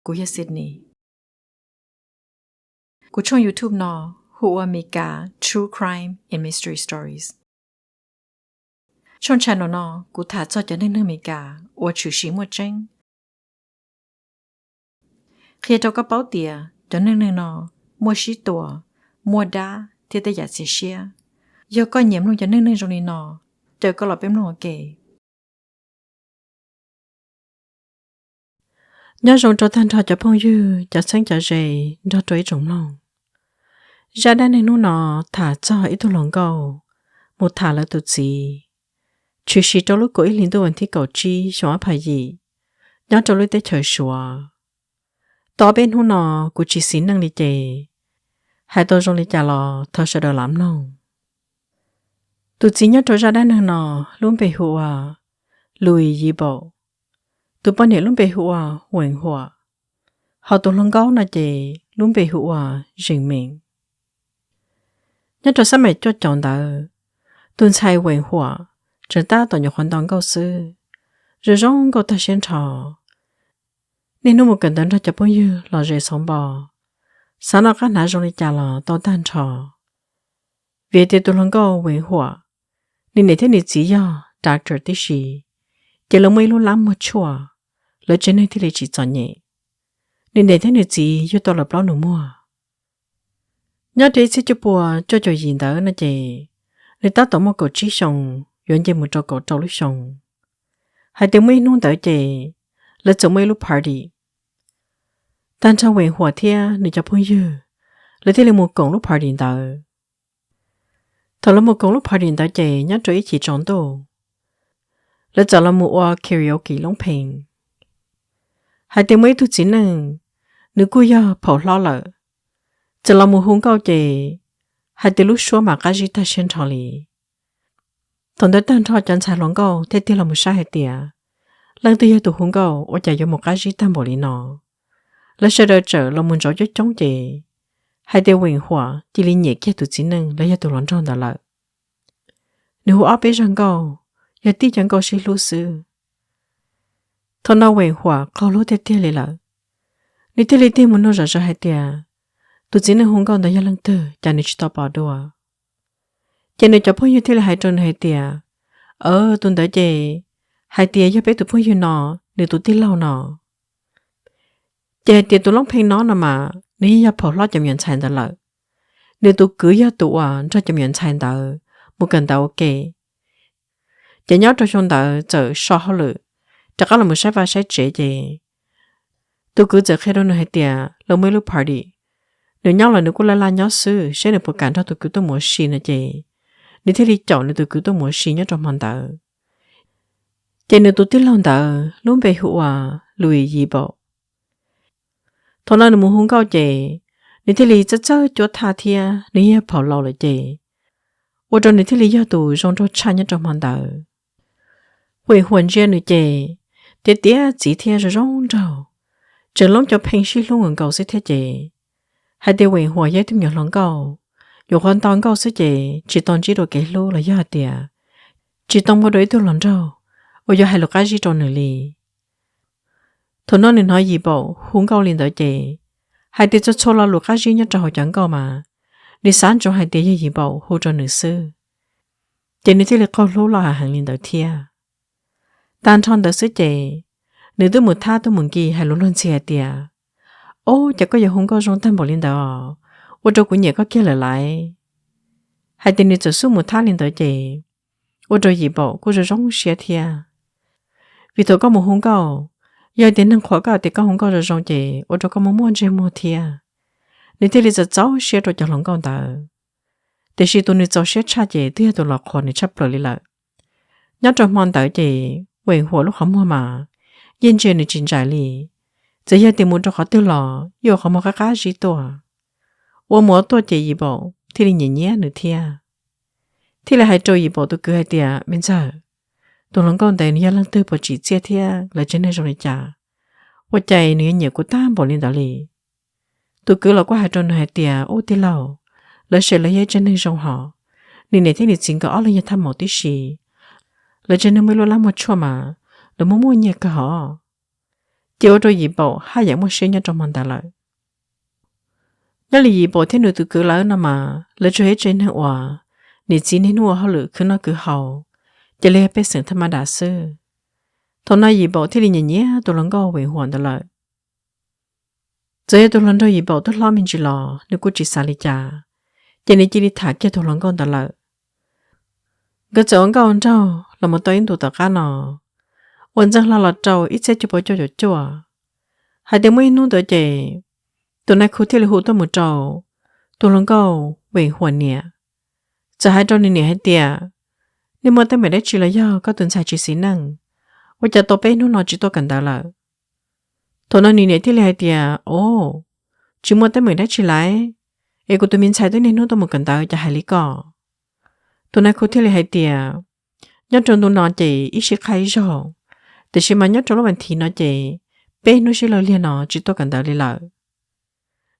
Kuv yog Sydney. Kuv tshooj YouTube no hu ua Meskas True Crime and Mystery Stories. Tshooj channel no kuv tham txog cov neeg neeg Meskas uas tshwm sim muaj tseeb, qhia rau koj paub tias cov neeg neeg no muaj sib tua, muaj dab thiab tej yam txias siab. Yog koj nyiam mloog cov neeg neeg zoo li no, caw koj los peb mloog ua ke. Nyob zoo rau tag nrho cov phooj ywg, cov txheeb cov ze, nrog rau ib tsoom mloog. Zaj dab neeg hnub no tham txog ib tug hluas nkauj mus tham lawv tus txiv, tshwm sim rau lub kaum ib hlis ntuj vas thib kaum tsib xyoo ob phav yim, nyob rau lub teb chaws Suav. Tau ob peb hnub no kuv tsis xis neej li ces hais tau zoo li cas los thov sawv daws lam mloog. Tus txiv nyob rau zaj dab neeg no lub npe hu ua Louis Yibault, tus poj niam lub npe hu ua Weem Huam, hos tus hluas nkauj no ces lub npe hu ua Zeem Meem. Nyob rau xab maim cuaj caum ntawd, tus ntxhais Weem Huam tseem tab tom nyuam qhuav nto nkauj xwb, zoo zoo nkauj tag siab nrho. Niaj hnub mus kawm ntawv nrog cov phooj ywg los zes xauv npo, xav noj qab hnav zoo li cas los tau tag nrho. Vim tias tus hluas nkauj Weem Huam, nws niam thiab nws txiv yog doctor tib si, ces lawv muaj ib lub lab muag tshuaj, lawv tsev neeg thiaj li tsis txom nyem. Nws niam thiab nws txiv yug tau lawv plaub nus muag. Nyob rau ib txhiab cuaj pua cuaj caum yim ntawd no ces, nws tab tom muaj kaum tsib xyoo, yuav nce mus rau kaum rau lub xyoo. Hais tias muaj ib hnub ntawd ces lawv txawm muaj ib lub party. Tag nrho Weem Huam thiab nws cov phooj ywg, lawv thiaj li mus koom lub party ntawd. Thaum lawv mus koom lub party ntawd ces nyob rau ib chim tsaus ntuj, lawv txawm los mus ua karaoke loob pheej. Hais tias muaj ib tug txiv neej, nws kuj yog phaum hlob lawm, txawm los mus hu nkauj ces hais tias lub suab mas qab zib tag siab nrho li. Thaum ntawd tag nrho cov ntxhais hluas nkauj thiaj tig los mus saib hais tias, leej twg yog tus hu nkauj ua cas yuav mus qab zib tag npaum li no. Lawv sawv daws txawm los mus ntsauv coob coob ces hais tias Weem Huam cia li nyiam kiag tus txiv neej los yog tus hluas nraug ntawd lawm. Nws hu ob peb zaj nkauj, yog tib co nkauj sib hlub xwb. Thaum no Weem Huam qaug hlub tiag tiag li lawm. Nws thiaj li tig mus nug zom zaws hais tias, tus txiv neej hu nkauj ntawd yog leej twg, cas nws tsis tau pom dua? Ces nws cov phooj ywg thiaj li hais rau nws hais tias, aw, tus ntawd ces hais tias yog peb tus phooj ywg no, nws tus tij laug no. Ces hais tias tus loob pheej no no mas nws yeej yog phaum hlob cov me nyuam ntxhais ntawd lawm. Nws tus kwv yog tus uas nrog cov me nyuam ntxhais ntawd mus kawm ntawv ua ke. Ces nyob rau xyoo ntawd txawm so hauj lwm, rov qab los mus saib vaj saib tsev ces tus kwv txawm qhia rau nws hais tias lawv muaj ib lub party, nws nyob los nws kuj laj laj nyob xwb, saib nws puas kam nrog tus kwv tuaj mus ua si no ces nws thiaj li caum nws tus kwv tuaj mus ua si nyob rau hmo ntawd. Ces nws tus tij laug ntawd lub npe hu ua Louis Yibault. Thaum no nws mus hu nkauj ces nws thiaj li txawj txawj cuab thaj thiab nws yeej yog phaum laus lawm ces ua rau nws thiaj li yog tus zoo nraug tshaj nyob rau hmo ntawd. Weem Huam ntsia nws ces tiav tiav txiv thiab zoo zoo nraug, tseem loob cov pheej sib hlub nkaus nkaus xwb thiab ces hais tias Weem Huam yog ib tug me nyuam hluas nkauj, nyuam qhuav nto nkauj xwb ces tsis tau ntsib dua kev hlub los yog hais tias tsis tau muaj dua ib tug hluas nraug uas yuav hais lus qab zib rau nws li. Thaum no nws hnov Yibault hu nkauj li ntawd ces hais tias txhua txhua lo lus qab zib nyob rau hauv cov nkauj mas nws xav ntsoov hais tias yog Yibault hu rau nws xwb, ces nws thiaj li qaug hlub loj heev li ntawd thiab. Tag nrho ntawd xwb ces nws twb mus thab tuaj mus nki hais lus luag ntxhi hais tias, ob, cas koj yuav hu nkauj zoo tag npaum li ntawd os, ua rau kuv nyiam koj kiag lawm lauj. Hais tias nws txawm xub mus thab li ntawd ces ua rau Yibault kuj zoo zoo siab thiab. Vim thaum koj mus hu nkauj, yog tias neeg qhuas koj tias koj hu nkauj zoo zoo ces ua rau koj muaj muaj ntsej muag thiab. Nws thiaj li txawm txaus siab rau cov hluas nkauj ntawd. Tiam sis tus nws txaus siab tshaj ces twb yog tus los qhuas nws tshaj plaws li lawm. Nyob rau hmo ntawd ces Weem Huam lub qhov muag mas yeej ntsia nws tsis ntsais li, txawm yog tias mus rau qhov twg los yeej ua qhov muag qab qab zib tuaj. Ua mus ua tuaj ces Yibault thiaj li nyiam nyiam nws thiab. Thiaj li hais rau Yibault tus kwv hais tias, me ntxawg, tus hluas nkauj ntawd nws yog leej twg, puas tsim txiaj thiab lawv tsev neeg zoo li cas, ua cas nws yuav nyiam kuv tag npaum li ntawd li? Tus kwv los kuj hais rau nws hais tias, ub tij laug, lawv saib lawv yog ib tsev neeg zoo hos, nws niam thiab nws txiv nkawd ob leeg yog thaj maum tib si, lawv tsev neeg muaj ib lub lab muag tshuaj mas lawv muaj muaj nyiaj kawg hos. ces ua rau Yim Npaum haj yam muaj siab nyob rau hmo ntawd lawm. Nyob li Yim Npaum thiab nws tus kwv lawv no mas lawv tsuas yog ib tsev neeg uas niam txiv niaj hnub ua hauj lwm khwv noj khwv haus, ces li yog pej xeem thaj ma das xwb. Thaum no Yim Npaum thiaj li nyiam nyiam tus hluas nkauj Veem Huam ntawd lawm. Txawm yog tus hluas nraug Yim Npaum twb hlob me ntsis los nws kuj tsis xav li cas, ces nws cia li tham kiag tus hluas nkauj ntawd lawm. Nkawd txawm ua nkauj nraug los mus tau ib ntus tom qab no, uas ntxeev hlo los rau ib txhiab cuaj pua cuaj caum cuaj, hais tias muaj ib hnub ntawd ces tus nais khu thiaj li hu tuaj mus rau tus hluas nkauj Veem Huam niam, txawm hais rau nws niam hais tias, nej muaj teeb meem dab tsi los yog koj tus ntxhais tsis xis neej, ua cas tau peb hnub no tsis tuaj kawm ntawv lawm? Thaum no nws niam thiaj li hais tias, o, tsis muaj teeb meem dab tsi lawm, es kuv tus me ntxhais twb niaj hnub tuaj mus kawm ntawv cas hais li koj. Tus nais khu thiaj li hais tias, nyob rau ntu no ces ib sij qhaij ib zaug, tiam sis mas nyob rau lub vas thiv no ces peb hnub sib law liag no tsis tuaj kawm ntawv li lawm.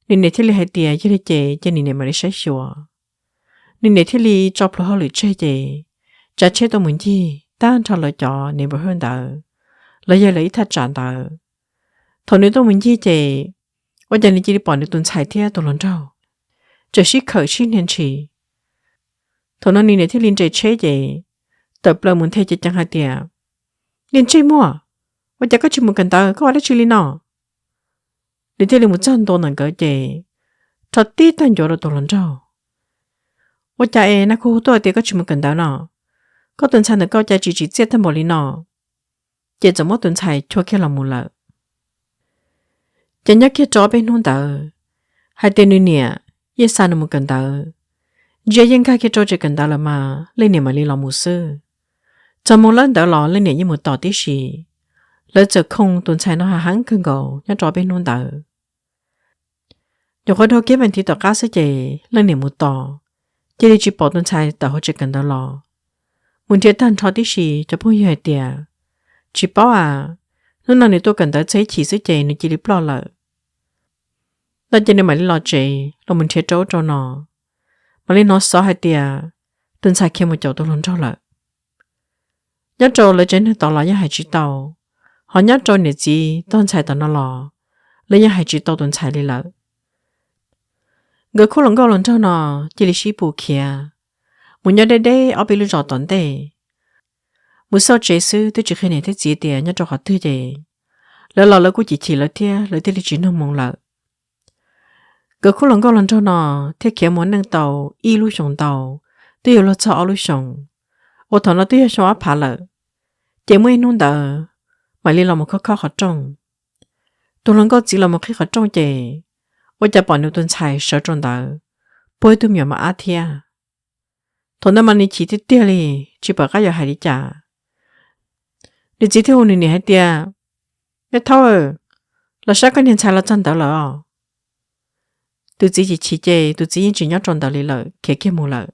Nws niam thiaj li hais tias yog li ces cia nws niam mam li saib xyuas. Nws niam thiaj li tso plhuav hauj lwm tseg ces tsav tsheb tuaj mus ncig tag nrho lawv cov neighborhood ntawd, los yog lawv ib thaj tsam ntawd. Thaum nws tuaj mus ncig ces ua cas nws cia li pom nws tus ntxhais thiab tus hluas nraug, tseem sib khawm sib hnia ntshis. Thaum no nws niam thiaj li nres tsheb ces tawm plaws mus nthe ceev ceev hais tias, niag ntsej muag, ua cas koj tsis mus kawm ntawv, koj ua dab tsi li no? Nws thiaj li mus txog ntua ntawm nkawd ces rho tib tag ncuav rau tus hluas nraug. Ua cas es nais khu hu tuaj tias koj tsis mus kawm ntawv no? Koj tus ntxhais ntawm koj cas tsis tsim txiaj tag npaum li no? Ces txawm muab tus ntxhais chua kiag los mus lawm. Ces nyob kiag rau ob peb hnub ntawd, hais tias nws niam yeej xa nws mus kawm ntawv, ntsia yeej nkag kiag rau tsev kawm ntawv lawm mas leej niam mam li los mus xwb. Txog moo lawb ntawd los leej niam yeej mus tos tib si. Lawv txawm khoo tus ntxhais no hav heev kawg nkaus nyob rau ob peb hnub ntawd. Nyuam qhuav dhau kiag vas thiv tom qab xwb ces leej niam mus tos, cia li tsis pom tus ntxhais tawm hauv tsev kawm ntawv los. Mus nrhiav tag nrho tib si, cov phooj ywg hais tias, tsis paub as, hnub no nws tuaj kawm ntawv txog ib chim xwb ces nws cia li ploj lawm. No ces nws mam li los tsev los mus nrhiav rau ub rau no, mam li hnov xov hais tias tus ntxhais khiav mus caum tus hluas nraug lawm. Nyob rau lawv tsev neeg tod los yeej hais tsis tau, ho nyob rau niam txiv tog ntxhais tom no los lawv yeej hais tsis tau tus ntxhais li lawm. Nkawd khub hluas nkauj hluas nraug no cia li sib pus khiav mus nyob deb deb ob peb lub zos tom ntej. Mus xauj tsev xwb twb tsis qhia niam thiab txiv tias nyob rau qhov twg ces lawv los lawv kuj chim chim lawv thiab lawv thiaj li tsis nug moo lawm. Nkawd khub hluas nkauj hluas nraug no thiaj khiav mus ua neej tau ib lub xyoos ntau, twb yuav luag txog ob lub xyoos, uas thaum no twb yog xyoo ob phav lawm. Ces muaj ib hnub ntawd mam li los mus khob khob qhov rooj. Tus hluas nkauj txiv los mus qhib qhov rooj ces ua cas pom nws tus ntxhais sawv rau ntawd, puag ib tug me nyuam mos ab thiab. Thaum ntawd mas nws chim tiag tiag li, tsis pom qab yuav hais li cas. Nws txiv thiaj hu nws niam hais tias, me thaub, los saib koj niag ntxhais los txog ntawd lawm os. Tus txiv chim chim ces tus txiv yeej tsis nyob rau ntawd li lawm, khiav kiag mus lawm.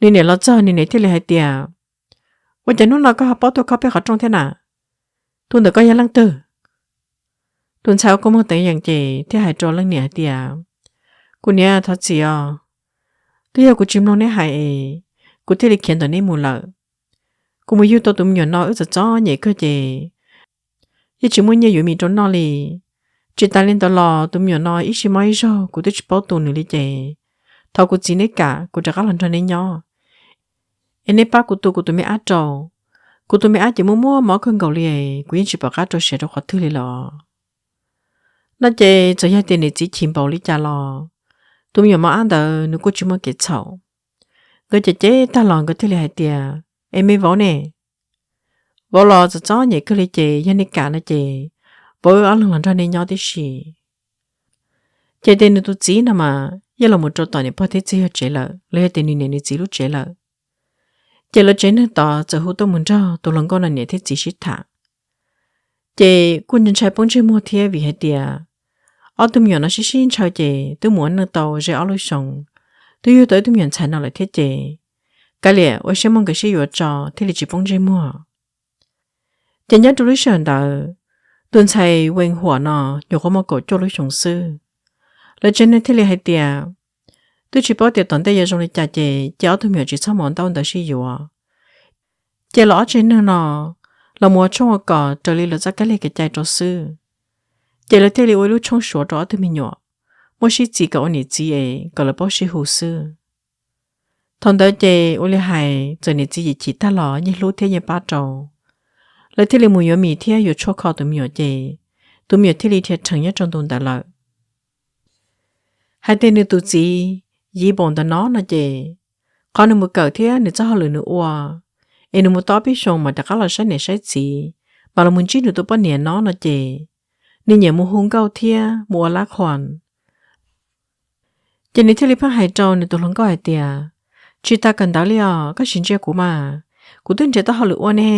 Nws niam los txog nws niam thiaj li hais tias, ua cas hnub no koj ho paub tuaj khob peb qhov rooj thiab na? Tus ntawm koj yog leej twg? Tus ntxhais ua kua muag teev yeem ces thiaj hais rau leej niam hais tias, kuv niam thov txim os, twb yog kuv tsis mloog neb hais es kuv thiaj li khiav ntawm neb mus lawm. Kuv mus yug tau tus me nyuam no wb txom txom nyem kawg ces yeej tsis muaj nyiaj yuav mis rau noj li. Tsis tas li ntawd los tus me nyuam no ib sij mob ib zaug kuv twb tsis paub tu nws li ces thov kuv txiv neb kam kuv rov qab los nrog neb nyob, es neb pab kuv tu kuv tus me ab rau. Kuv tus me ab ces muaj muaj mob kawg nkaus li, kuv yeej tsis pom qab rau siav rau qhov twg li lawm. No ces txawm yog tias niam txiv chim npaum li cas los tus me nyuam mos ab ntawd nws kuj tsis muaj kev txhaum. Nkawd cem cem tag los nkawd thiaj li hais tias, es me vauv ne, vauv los txom txom nyem kawg li ces yog nej kam no ces vauv wb ob leeg los nrog nej nyob tib si. Ces tias nws tus txiv no mas yeej los mus rau tom niam pog thiab txiv yawg tsev lawm los yog tias nws niam nws txiv lub tsev lawm. Ces lawv tsev neeg tod txawm hu tuaj mus nrog tus hluas nkauj no niam thiab txiv sib tham. Ces kuj ntshai poob ntsej muag thiab vim hais tias ob tug me nyuam no sib sib ntshaw ces twb mus ua neej tau ze ob lub xyoos, twb yug tau ib tug me nyuam ntxhais no lawm thiab ces kav liam ua siab muab nkawd sib yuav tso thiaj li tsis poob ntsej muag. Ces nyob rau lub sij hawm ntawd, tus ntxhais Veem Huam no nyuam qhuav muaj kaum cuaj lub xyoos xwb. Lawv tsev neeg thiaj li hais tias, twb tsis paub tias tom ntej yuav zoo li cas ces cia ob tug me nyuam tsis txhob mus ua ntaub ntawv sib yuav. Ces los ob tsev neeg no los mus ua tshoob ua kos raws li lawv txoj kab li kev cai rau xwb. Ces lawv thiaj li ua ib lub tshoob suav rau ob tug me nyuam, muab sib txiv kom ua niam txiv es kom lawv paub sib hu xwb. Thaum ntawd ces ua li hais txawm niam txiv yim chim tag los yeej hlub thiab yeej pab rau. Lawv thiaj li mus yuav mis thiab yuav tshuaj kho tus me nyuam ces tus me nyuam thiaj li dhia rhees nyob rau ntu ntawd lawm. Hais tias nws tus txiv Yiv Npaum ntawd no no ces, qhov nws mus kawm thiab nws txoj hauj lwm nws ua, es nws mus tau ob peb xyoos mas rov qab los saib niam saib txiv, mas los mus ntsib nws tus poj niam no no ces, nws nyiam mus hu nkauj thiab mus ua lab qhuas. Ces nws thiaj li pheej hais rau nws tus hluas nkauj hais tias, tsis tas kawm ntawv li os, koj sim ntsia kuv mas, kuv twb nrhiav tau hauj lwm ua ne,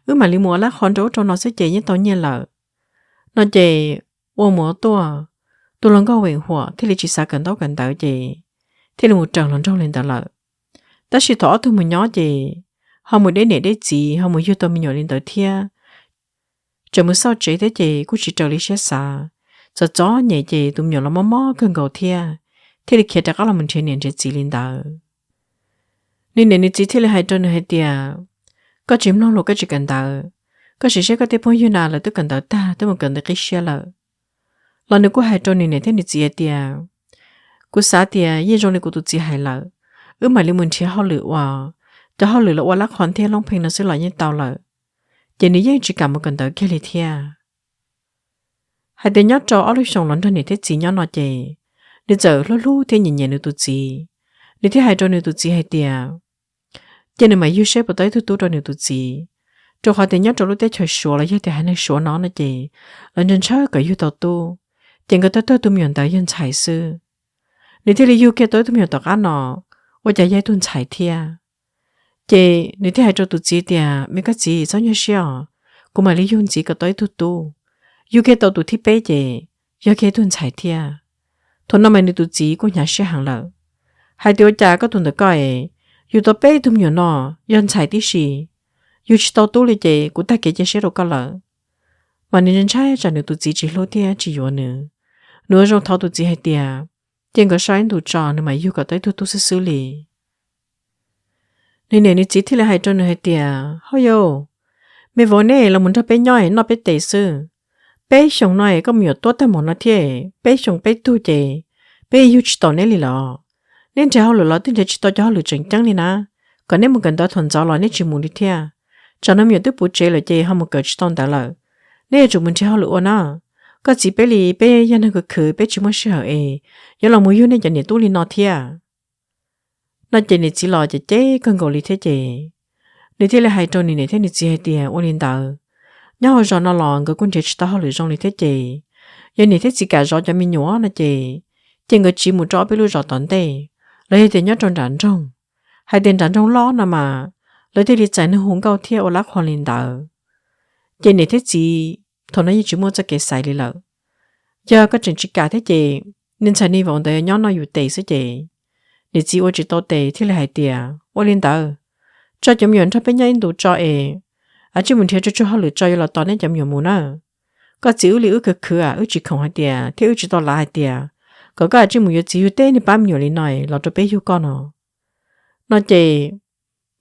wb mam li mus ua lab qhuas rau ub rau no xwb ces yeej tau nyiaj lawm. No ces ua mus ua tuaj, tus hluas nkauj Veem Huam thiaj li tsis xav kawm ntaub kawm ntawv ces thiaj li mus raws hluas nraug li ntawd lawm. Tab sis thaum ob tug mus nyob ces ho mus deb niam deb txiv, ho mus yug tau me nyuam li ntawd thiab, tseem mus xauj tsev thiab ces kuj tsis raws li siab xav. Txom txom nyem ces tus me nyuam los mob mob kawg nkaus thiab, thiaj li khiav rov qab los mus nrhiav niam nrhiav txiv li ntawd. Nws niam nws txiv thiaj li hais rau nws hais tias, koj tsis mloog lus koj tsis kawm ntawv, koj sim saib koj tej phooj ywg na lawv twb kawm ntawv tag twb mus kawm ntawv qib siab lawm. Los nws kuj hais rau nws niam thiab nws txiv hais tias, kuv xav tias yeej zoo li kuv tus txiv hais lawm, wb mam li mus nrhiav hauj lwm ua, cov hauj lwm los ua lab qhuas thiab loob pheej no xwb los yeej tau lawm. Ces nws yeej tsis kam mus kawm ntawv kiag li thiab. Hais tias nyob rau ob lub xyoos los nrog niam thiab txiv nyob no ces, nws txawm hlub hlub thiab nyiam nyiam nws tus txiv. Nws thiaj hais rau nws tus txiv hais tias, cia nws mam yug seb puas tau ib tug tub rau nws tus txiv, rau qhov tias nyob rau lub teb chaws Suav los yog tias haiv neeg Suav no no ces, lawv ntshaw ntshaw kom yug tau tub, ces nkawd tau taug tus me nyuam ntawd yog ntxhais xwb. Nws thiaj li yug kiag tau ib tug me nyuam tom qab no, ua cas yog ib tug ntxhais thiab. Ces nws thiaj hais rau tus txiv tias, me koj txiv txhob nyuaj siab os, kuv mam li yug ntxiv kom tau ib tug tub. Yug kiag tau tus thib peb ces yog kiag ib tug ntxhais thiab. Thaum no mas nws tus txiv kuj hnyav siab heev lawm, hais tias ua cas koj tus ntawm koj es, yug tau peb tug me nyuam no yog ntxhais tib si, yug tsis tau tub li ces kuv tag kev cia siab rau koj lawm. Mas nws ntshai tsam nws tus txiv tsis hlub thiab tsis yuav nws. Nws ua zoo thov tus txiv hais tias, cia nkawd sau ib ntus tso nws mam yug kom tau ib tug tub xwb xwb li. Nws niam nws txiv thiaj li hais rau nws hais tias, hauj yau, me vauv neb los mus nrog peb nyob noj peb tes xwb. Peb xyoos no koj me nyuam tuab tag npaum no thiab, peb xyoos peb tug ces peb yug tsis taus neb li los. Neb nrhiav hauj lwm los twb nrhiav tsis tau cov hauj lwm tseem ceeb li na. Kom neb mus kawm ntawv thaum ntxov los neb tsis mus li thiab. Tsam no me nyuam twb puv tsev lawm ces ho mus kawm tsis tau ntawv lawm. Neb yuav tsum mus nrhiav hauj lwm ua na. Koj txiv peb li peb yog neeg khwv khwv peb tsis muaj sij hawm es yuav los mus yug nej cov niam tub li no thiab. No ces niam txiv los ces cem kawg nkaus li thiab ces, nws thiaj li hais rau nws niam thiab nws txiv hais tias ua li ntawd, nyob hauv zos no los nkawd kuj nrhiav tsis tau hauj lwm zoo li thiab ces, yog niam thiab txiv kam zov cov me nyuam no ces, cia nkawd tsiv mus rau ob peb lub zos tom ntej, los yog tias nyob rau nram nroog. Hais tias nram nroog loj no mas, lawv thiaj li txais neeg hu nkauj thiab ua lab qhuas li ntawd. Ces niam thiab txiv thaum no yeej tsis muaj txoj kev xaiv li lawm. Yog koj tseem tsis kam thiab ces, niag ntxhais niag vauv ntawd nyob noj yus tes xwb ces, niam txiv ua tsis tau tes thiaj li hais tias ua li ntawd, tso cov me nyuam nrog peb nyob ib ntus tso es, a tsij mus nrhiav tsuag tsuag hauj lwm tso yuav los tos neb cov me nyuam mus na. Koj txiv wb li wb khwv khwv wb tsis khoom hais tias thiab wb tsis tau lav hais tias, kom koj a tsij mus yuav txiv yug teb niag pab me nyuam li no los rau peb yug koj no. No ces,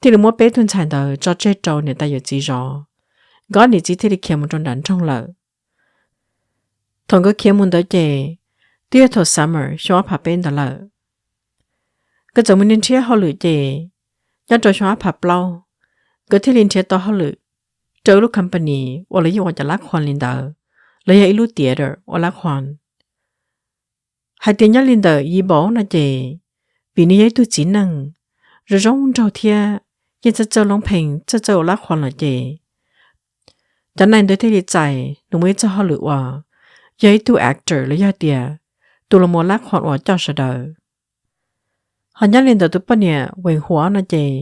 thiaj li muab peb tug ntxhais ntawd tso tseg rau niam tais yawm txiv zov, nkawd niam txiv thiaj li khiav mus rau nram nroog lawm. Thaum nkawd khiav mus ntawd ces, twb yog thaum summer xyoo ob phav peb ntawd lawm. Nkawd txawm mus nrhiav hauj lwm ces, nyob rau xyoo ob phav plaub, nkawd thiaj li nrhiav tau hauj lwm rau ib lub company uas lawv yeej ua cov lab qhuas li ntawd, los yog ib lub theater ua lab qhuas. Hais tias nyob li ntawm Yibov no ces, vim nws yog ib tug txiv neej zoo zoo nraug thiab, yeej txawj txawj loob pheej txawj txawj ua lab qhuas lawm ces, cov neeg ntawd thiaj li txais nws muaj ib txoj hauj lwm uas yog ib tug actor los yog tias tus los mus ua lab qhuas uas coj sawv daws. Ho nyob li ntawm tus poj niam Veem Huam no ces,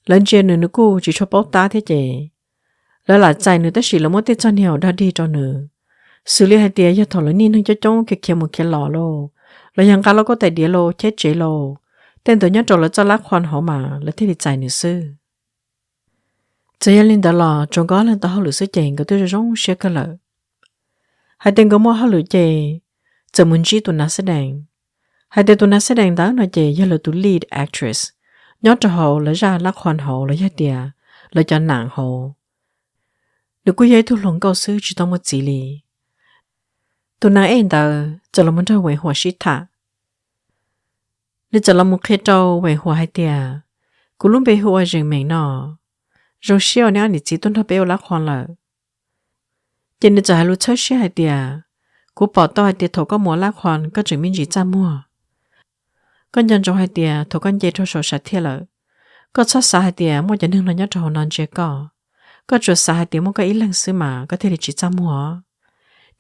lawv ntsia nws nws kuj tsis tshua paub tab thiab ces, lawv lam txais nws tab sis lawv muab tej txoj niag dog dig rau nws, xws li hais tias yog thaum lawv niaj hnub coob coob khiav khiav mus khiav los lauj, los yog nqa lauj kaub tais diav lauj, cheb tsev lauj, tej ntawd nyob rau lawv txoj lab qhuas hauv mas lawv thiaj li txais nws xwb. Txawm yog li ntawd los tsuas nkawd ob leeg tau hauj lwm xwb ces nkawd twb zoo zoo siab kawg lawm. Hais tias nkawd muaj hauj lwm ces, txawm mus ntsib tus Nas Xab Dees. Hais tias tus Nas Xab Dees ntawd no ces yog lawv tus lead actress nyob rau hauv lawv zaj lab qhuas hauv los yog tias lawv cov nam hauv. Nws kuj yog ib tug hluas nkauj xwb tsis tau muaj txiv li. Tus Nas Ej ntawd txawm los mus nrog Veem Huam sib tham. Nws txawm los mus qhia rau Veem Huam hais tias, kuv lub npe hu ua Zeem Meem no, zoo siab uas nej ob niam txiv tuaj nrog peb ua lab qhua lawm. Ces nws txawm hais lus txhawb siab hais tias, kuv pom tau hais tias thaum koj mus ua lab qhua koj tseem me ntsis txaj muag. Koj nco ntsoov hais tias thaum koj nce rau saum sam thiaj lawm, koj txhob xav hais tias muaj cov neeg los nyob rau hauv no ntsia koj, koj tsuas xav hais tias muaj koj ib leeg xwb mas koj thiaj li tsis txaj muag.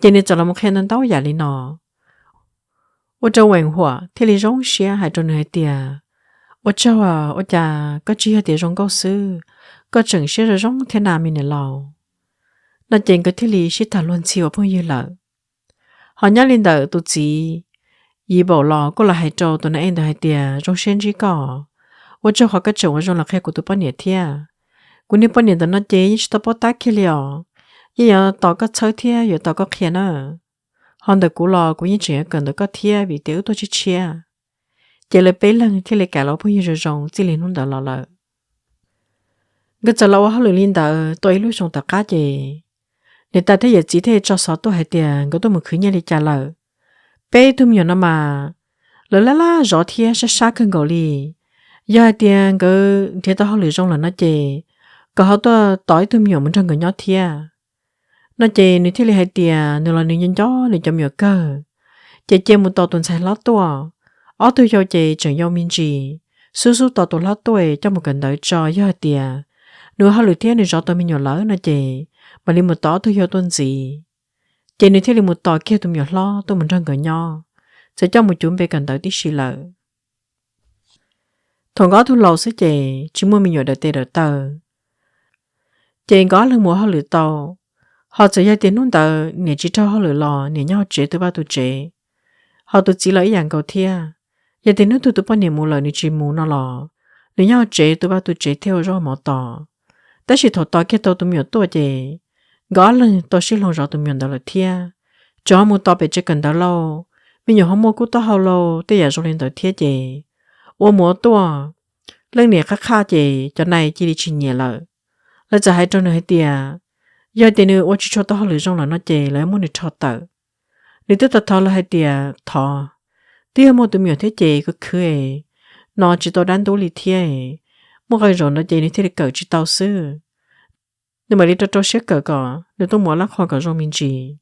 Ces nws txawm los mus qhia ntau ntau yam li no, ua rau Veem Huam thiaj li zoo siab hais rau nws hais tias, ua tsaug, ua cas koj tsis yog tias zoo nkauj xwb, koj tseem siab zoo zoo thiab na me niam laus. No ces nkawd thiaj li sib tham luag ntxhi ua phooj ywg lawm. Ho nyob li ntawm tus txiv Yim Npaum los kuj los hais rau tus Nas Ej ntawd hais tias, zoo siab ntsib koj, ua tsaug qhov koj tseem ua zoo los qhia kuv tus poj niam thiab. Kuv niag poj niam ntawm no ces yeej tsis tau paub tab kiag li os, yeej yuav tos koj txhawb thiab yuav tos koj qhia na. Ho ntawm kuv los kuv yeej tseem yuav kawm ntawm koj thiab vim tias wb tuaj tshiab tshiab. Ces lawv peb leeg thiaj li kam los phooj ywg zoo zoo txij li hnub ntawd los lawm. Nkawd txawm los ua hauj lwm li ntawd tau ib lub xyoo tom qab ces niam tais thiab yawm txiv thiaj tso xov tuaj hais tias nkawd tuaj mus khwv nyiaj li cas lawm. Peb tug me nyuam no mas lawv laj laj zov thiab sab sab kawg nkaus li. Yog hais tias nkawd nrhiav tau hauj lwm zoo lawm no ces kom ho tuaj tos ib tug me nyuam mus nrog nkawd nyob thiab. No ces nws thiaj li hais tias nws los nws nco nco nws cov me nyuam kawg, ces cia mus tos tus ntxhais hlob tuaj. Ob tug yau ces tseem yau me ntsis, xub xub tos tus hlob tuaj coj mus kawm ntawv tso, yog hais tias nws ua hauj lwm thiab nws zov tau me nyuam lawm no ces mam li mus tos ob tug yau tuaj ntxiv. Ces nws thiaj li mus tos kiag tus me nyuam hlob tuaj mus nrog nkawd nyob, txawm coj mus cuv npe kawm ntawv tib si lawm. Thaum nkawd ob tug laus xwb ces tsis muaj me nyuam dawm tes dawm taw, ces nkawd ob leeg mus ua hauj lwm tau. Ho txawm yog tias hnub ntawd niam tsis raug hauj lwm los niam nyob hauv tsev tu vaj tu tsev, ho tus txiv los ib yam nkaus thiab. Yog tias hnub twg tus poj niam mus lawm nws tsis mus no los nws nyob hauv tsev tu vaj tu tsev thiab ua zaub mov tos. Tab sis thaum tos kiag tau tus me nyuam tuaj ces nkawd ob leeg tau sib hloov zov tus me nyuam ntawd lawm thiab. Tseem ho mus tos pem tsev kawm ntawv lauj, me nyuam ho muaj kub taub hau lauj, tej yam zoo li ntawd thiab ces ua mus ua tuaj, leej niam qab qhaj ces cov nai cia li tsis nyiam lawm. Lawv txawm hais rau nws hais tias, yog tias nws ua tsis tshua tau hauj lwm zoo lawm no ces lawv muab nws rho tawm. Nws twb tau thov lawv hais tias thov, twb yog muaj tus me nyuam thiab ces khwv khwv no tsis tau dab ntub li thiab, muaj qee zaum no ces nws thiaj li kawm tsis tau xwb. Nws mam li rau rau siab kawm kom nws tuaj mus ua lab qhua kom zoo me ntsis.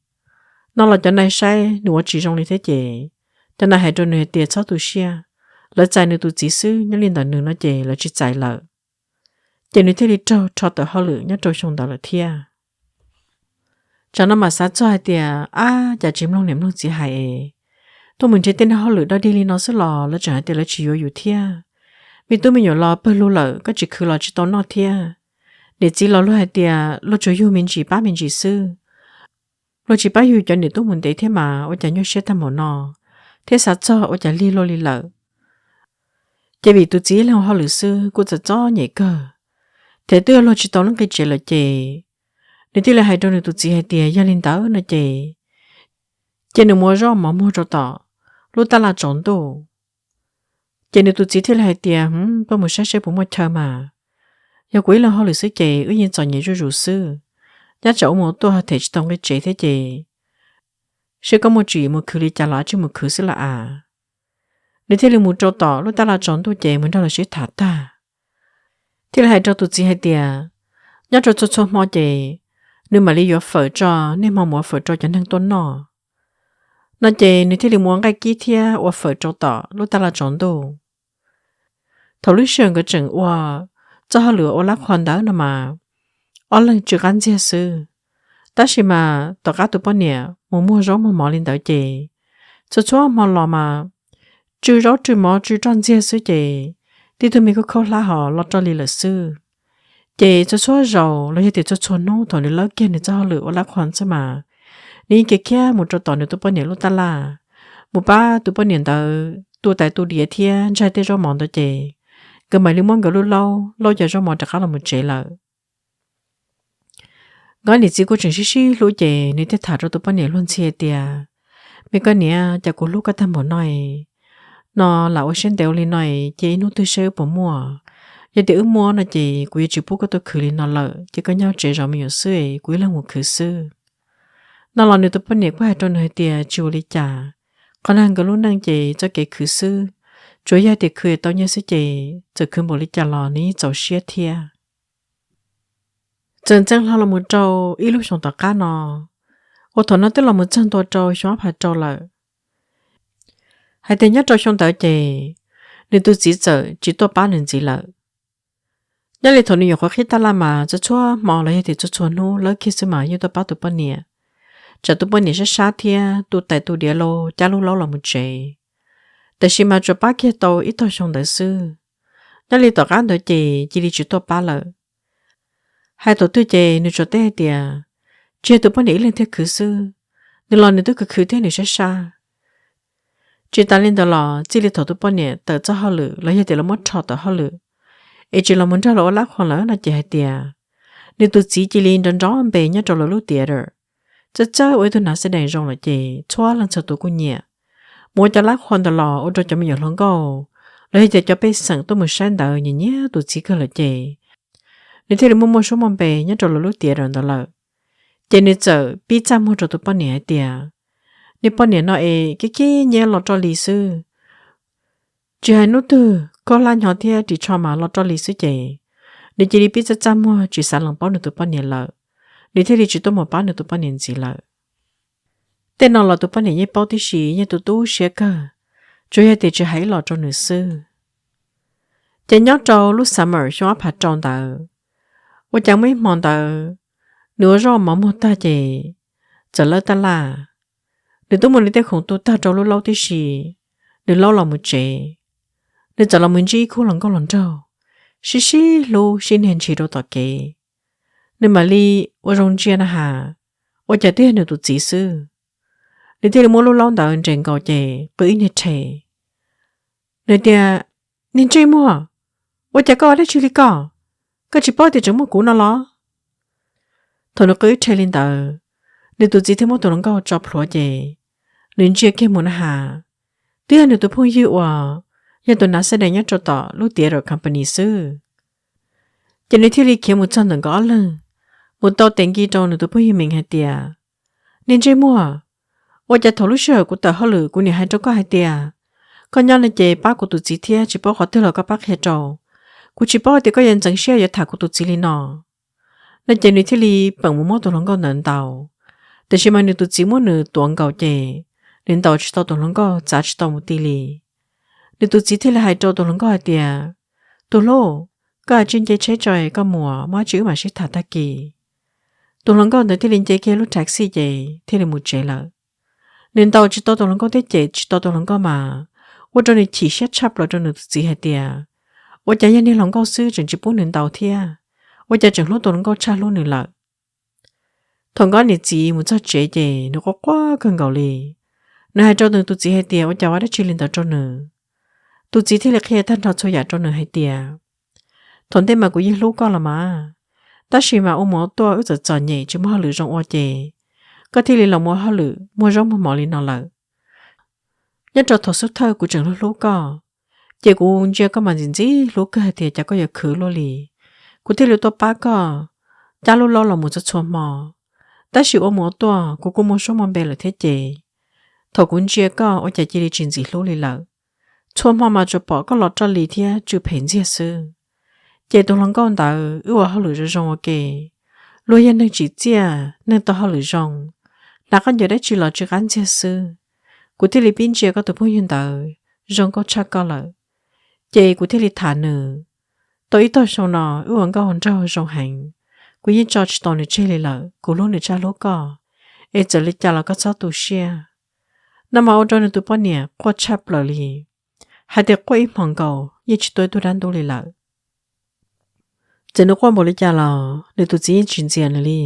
No los cov nai saib nws ua tsis zoo li thiab ces cov nai hais rau nws hais tias txhob tu siab, lawv txais nws tus txiv xwb, nyob li ntawm nws no ces lawv tsis txais lawm. Ces nws thiaj li raug rho tawm hauj lwm nyob rau xyoo ntawd lawm thiab. Tsam no mam xav txog hais tias, ab, cas tsis mloog niam mloog txiv hais es tuaj mus nrhiav tej neeg hauj lwm dog dig li no xwb los lawv tseem hais tias lawv tsis yuav yus thiab. Me tub me nyuam los pawg lug lawm koj tsis khwv los tsis tau noj thiab. Niam txiv los luag hais tias luag tsuas yug me ntsis pab me ntsis xwb, luag tsis pab yug cov niam tub mus ntev thiab mas ua cas nyuaj siab tag npaum no, thiab xav txog ua cas lig luag li lawm. Ces vim tus txiv ib leeg ua hauj lwm xwb kuj txom txom nyem kawg, thiab twb yog luag tsis tau lub nqi tsev lawm ces nws thiaj li hais rau nws tus txiv hais tias yog li ntawd no ces cia nws mus ua zaub mov muag rau tom lub tab laj tsaus ntuj. Ces nws tus txiv thiaj li hais tias, hm, koj mus saib seb puas muaj chaw mas. Yog kuv ib leeg hauj lwm xwb ces wb yeej txom nyem zuj zus xwb, nyob tsam ua mus tuaj them tsis tau nqi tsev thiab ces seb koj muaj tswv yim mus khwv li cas los tsis mus khwv xwb los as. Nws thiaj li mus rau tom lub tab laj tsaus ntuj ces mus nrog lawv sib tham tag, thiaj li hais rau tus txiv hais tias nyob rau txhua txhua hmo ces nws mam li yuav fawm tso, niaj hmo mus ua fawm rau cov neeg tuaj noj. No ces nws thiaj li mus ua nqaij kib thiab ua fawm rau tom lub tab laj tsaus ntuj. Thaum lub sij hawm nkawd tseem ua txoj hauj lwm ua lab qhua ntawd no mas ob leeg tsw qab ntxiag xwb. Tab sis mas tom qab tus poj niam mus muag zaub muag mov li ntawd ces txhua txhua hmo los mas tsw zaub tsw mov tsw roj ntxiag xwb ces tib tug me khaub khaub hlab ho los roj li lawm xwb. Ces txhua txhua zaus los yog tias txhua txhua hnub thaum nws lawb kiag nws txoj hauj lwm ua lab qhua xwb mas nws yeej khiav khiav mus rau tom nws tus poj niam lub tab laj, mus pab tus poj niam ntawd tu tais tu diav thiab ntsaig tej zaub mov ntawd ces nkawd mam li muab nkawd lub laub lauj cov zaub mov rov qab los mus tsev lawm. Nkawd niam txiv kuj tseem sib sib hlub ces nws thiaj tham rau tus poj niam luag ntxhi hais tias, me koj niam, cas kuv hlub koj tag npaum no, no lam ua siab ntev ua li no, cia ib hnub twg seb wb puas muaj. Yog tias wb muaj no ces kuv yuav tsis pub koj tuaj khwv li no lawm, ces koj nyob tsev zov me nyuam xwb es kuv ib leeg mus khwv xwb. No los nws tus poj niam kuj hais rau nws hais tias tsis ua li cas, qhov no nkawd lub neej ces txoj kev khwv xwb, tsuas yog tias khwv tau nyiaj xwb ces txawm khwv npaum li cas los nws yeej txaus siab thiab. Txawm ntxeev hlo los mus rau ib lub xyoo tom qab no, uas thaum no twb los mus txog ntua rau xyoo ob phav rau lawm, hais tias nyob rau xyoo ntawd ces nws tus txiv txawm tsis tuaj pab nws ntxiv lawm. Nyob li thaum nws nyuam qhuav qhib tab laj mas txhua txhua hmo los yog tias txhua txhua hnub lawv kiag xwb mas yeej tuaj pab tus poj niam, tsam tus poj niam sab sab thiab tu tais tu diav los cab lub laub los mus tsev. Tiam sis mas tsuas pab kiag tau ib tog xyoo ntawd xwb. Nyob li tom qab ntawd ces cia li tsis tuaj pab lawm. Hais thaum twg ces nws tsuas teb hais tias tsis yog tus poj niam ib leeg thiaj khwv xwb, nws los nws twb khwv khwv thiab nws sab sab. Tsis tas li ntawd los txij li thaum tus poj niam tawm txoj hauj lwm los yog tias lawv muab rho tawm hauj lwm, es tsis los mus nrog lawv ua lab qhuas lawm no ces hais tias nws tus txiv cia li nrov nrov npe nyob rau lawv lub tiam lawm. Txawj txawj ua ib tug nav xab dees zoo lawm ces txhua leej txhua tus kuj nyiam. Mus ua cov lab qhuas ntawd los ua rau cov me nyuam hluas nkauj los yog tias cov pej xeem tuaj mus saib ntawd nyiam nyiam tus txiv kawg lawm ces nws thiaj li muaj muaj suab muaj npe nyob rau lawv lub tiam lawm ntawd lawm. Ces nws txawm pib txaj muag rau tus poj niam hais tias, niag poj niam no es kib kib nyiab los roj li xwb. Tsis hais hnub twg koj hlab nyo thiab ris tsho mas los roj li xwb ces nws cia li pib txaj txaj muag tsis xav lees paub nws tus poj niam lawm. Nws thiaj li tsis tuaj mus pab nws tus poj niam ntxiv lawm. Tej no los tus poj niam yeej paub tib si, yeej tu tu siab kawg, tsuas yog tias tsis hais ib los rau nws xwb. Ces nyob rau lub summer xyoo ob phav rau ntawd, ua cas muaj ib hmo ntawd, nws ua zaub mov muag tag ces txawm lawb tab laj. Nws twb muaj nws tej khoom tu tag rau lub laub tib si, nws laub los mus tsev, nws txawm los mus ntsib ib khub hluas nkauj hluas nraug sib sib hlub sib niag ntshis rau tom kev. Nws mam li ua zoo ntsia na has, ua cas twb yog nws tus txiv xwb. Nws thiaj li muab lub laub ntawd nres nkaus ces qw ib niag rhe. Nws tias, niag ntsej muag, ua cas koj ua dab tsi li koj? Koj tsis paub tias tseem muaj kuv no los? Thaum nws qw ib rhe li ntawd, nws tus txiv thiaj muab tus hluas nkauj tso plhuav ces nws ntsia kiag mus na has, twb yog nws tus phooj ywg uas yog tus nav xab dees nyob rau tom lub tiam lawm company xwb. Ces nws thiaj li khiav mus txog ntawm nkawd ob leeg, mus tau tes nki rau nws tus phooj ywg mees hais tias, niag ntsej muag, ua cas thaum lub sij hawm kuv tawm hauj lwm kuv niam hais rau koj hais tias koj nyob no ces pab kuv tus txiv thiab tsis paub qhov twg los koj pab qhia rau. Kuv tsis paub tias koj yuav ntxeev siab yuav tham kuv tus txiv li no. No ces nws thiaj li peem mus muab tus hluas nkauj ntawd ntaus, tiam sis mas nws tus txiv muab nws tuav nkaus ces nws ntaus tsis tau tus hluas nkauj, txav tsis tau mus ti li. Nws tus txiv thiaj li hais rau tus hluas nkauj hais tias, tus hlub, koj cia li nce tsheb tso es koj mus, muaj dab tsi wb mam sib tham tag kis. Tus hluas nkauj ntawd thiaj li nce kiag lub taxi ces thiaj li mus tsev lawm. Nws ntaus tsis tau tus hluas nkauj thiab cem tsis tau tus hluas nkauj mas ua rau nws chim siab tshaj plaws rau nws tus txiv hais tias, ua cas yog niag hluas nkauj xwb tseem tsis pub nws ntaus thiab, ua cas tseem hlub tus hluas nkauj tshaj hlub nws lawm. Thaum nkawd niam txiv mus txog tsev ces nws quaj quaj kawg nkaus li. Nws hais rau nws tus txiv hais tias ua cas ua dab tsi li ntawd rau nws. Tus txiv thiaj li qhia tag nrho txhua yam rau nws hais tias, thaum ntej mas kuv yeej hlub koj los mas, tab sis mas ua mus ua tuaj wb txawm txom nyem tsis muaj hauj lwm zoo ua ces koj thiaj li los mus ua hauj lwm muag zaub muag mov li no lawm. Nyob rau thaum xub thawj kuv tseem hlub hlub koj, ces kuv ntsia koj mas ntxim ntxim hlub kawg hais tias cas koj yuav khwv luaj li. Kuv thiaj li tuaj pab koj cab lub laub los mus txhua txhua hmo, tab sis ua mus ua tuaj kuv kuj muaj suab muaj npe lawm thiab ces thaum kuv ntsia koj ua cas cia li tsis ntxim hlub li lawm. Txhua hmo mas tsuas pom koj los roj li thiab tsw phem ntxiag xwb. Ces tus hluas nkauj ntawd wb ua hauj lwm zoo zoo ua ke, luag yog neeg tsim txiaj, neeg tau hauj lwm zoo, hnav khaub ncaws dab tsi los tsw qab ntxiag xwb. Kuv thiaj li pib ntsia koj tus phooj ywg ntawd zoo nkauj tshaj koj lawm, ces kuv thiaj li tham nws. Tau ib tog xyoo no wb ua nkauj ua nraug zoo heev, kuv yeej tso tsis tau nws tseg li lawm, kuv hlub nws tshaj hlub koj, es txawm li cas los koj txhob tu siab. No mas ua rau nws tus poj niam quaj tshaj plaws li, hais tias quaj ib hmos nkaus yeej tsis tuaj ib tug dab ntub li lawm. Txawm nws quaj npaum li cas los nws tus txiv yeej tsis ntxias nws li.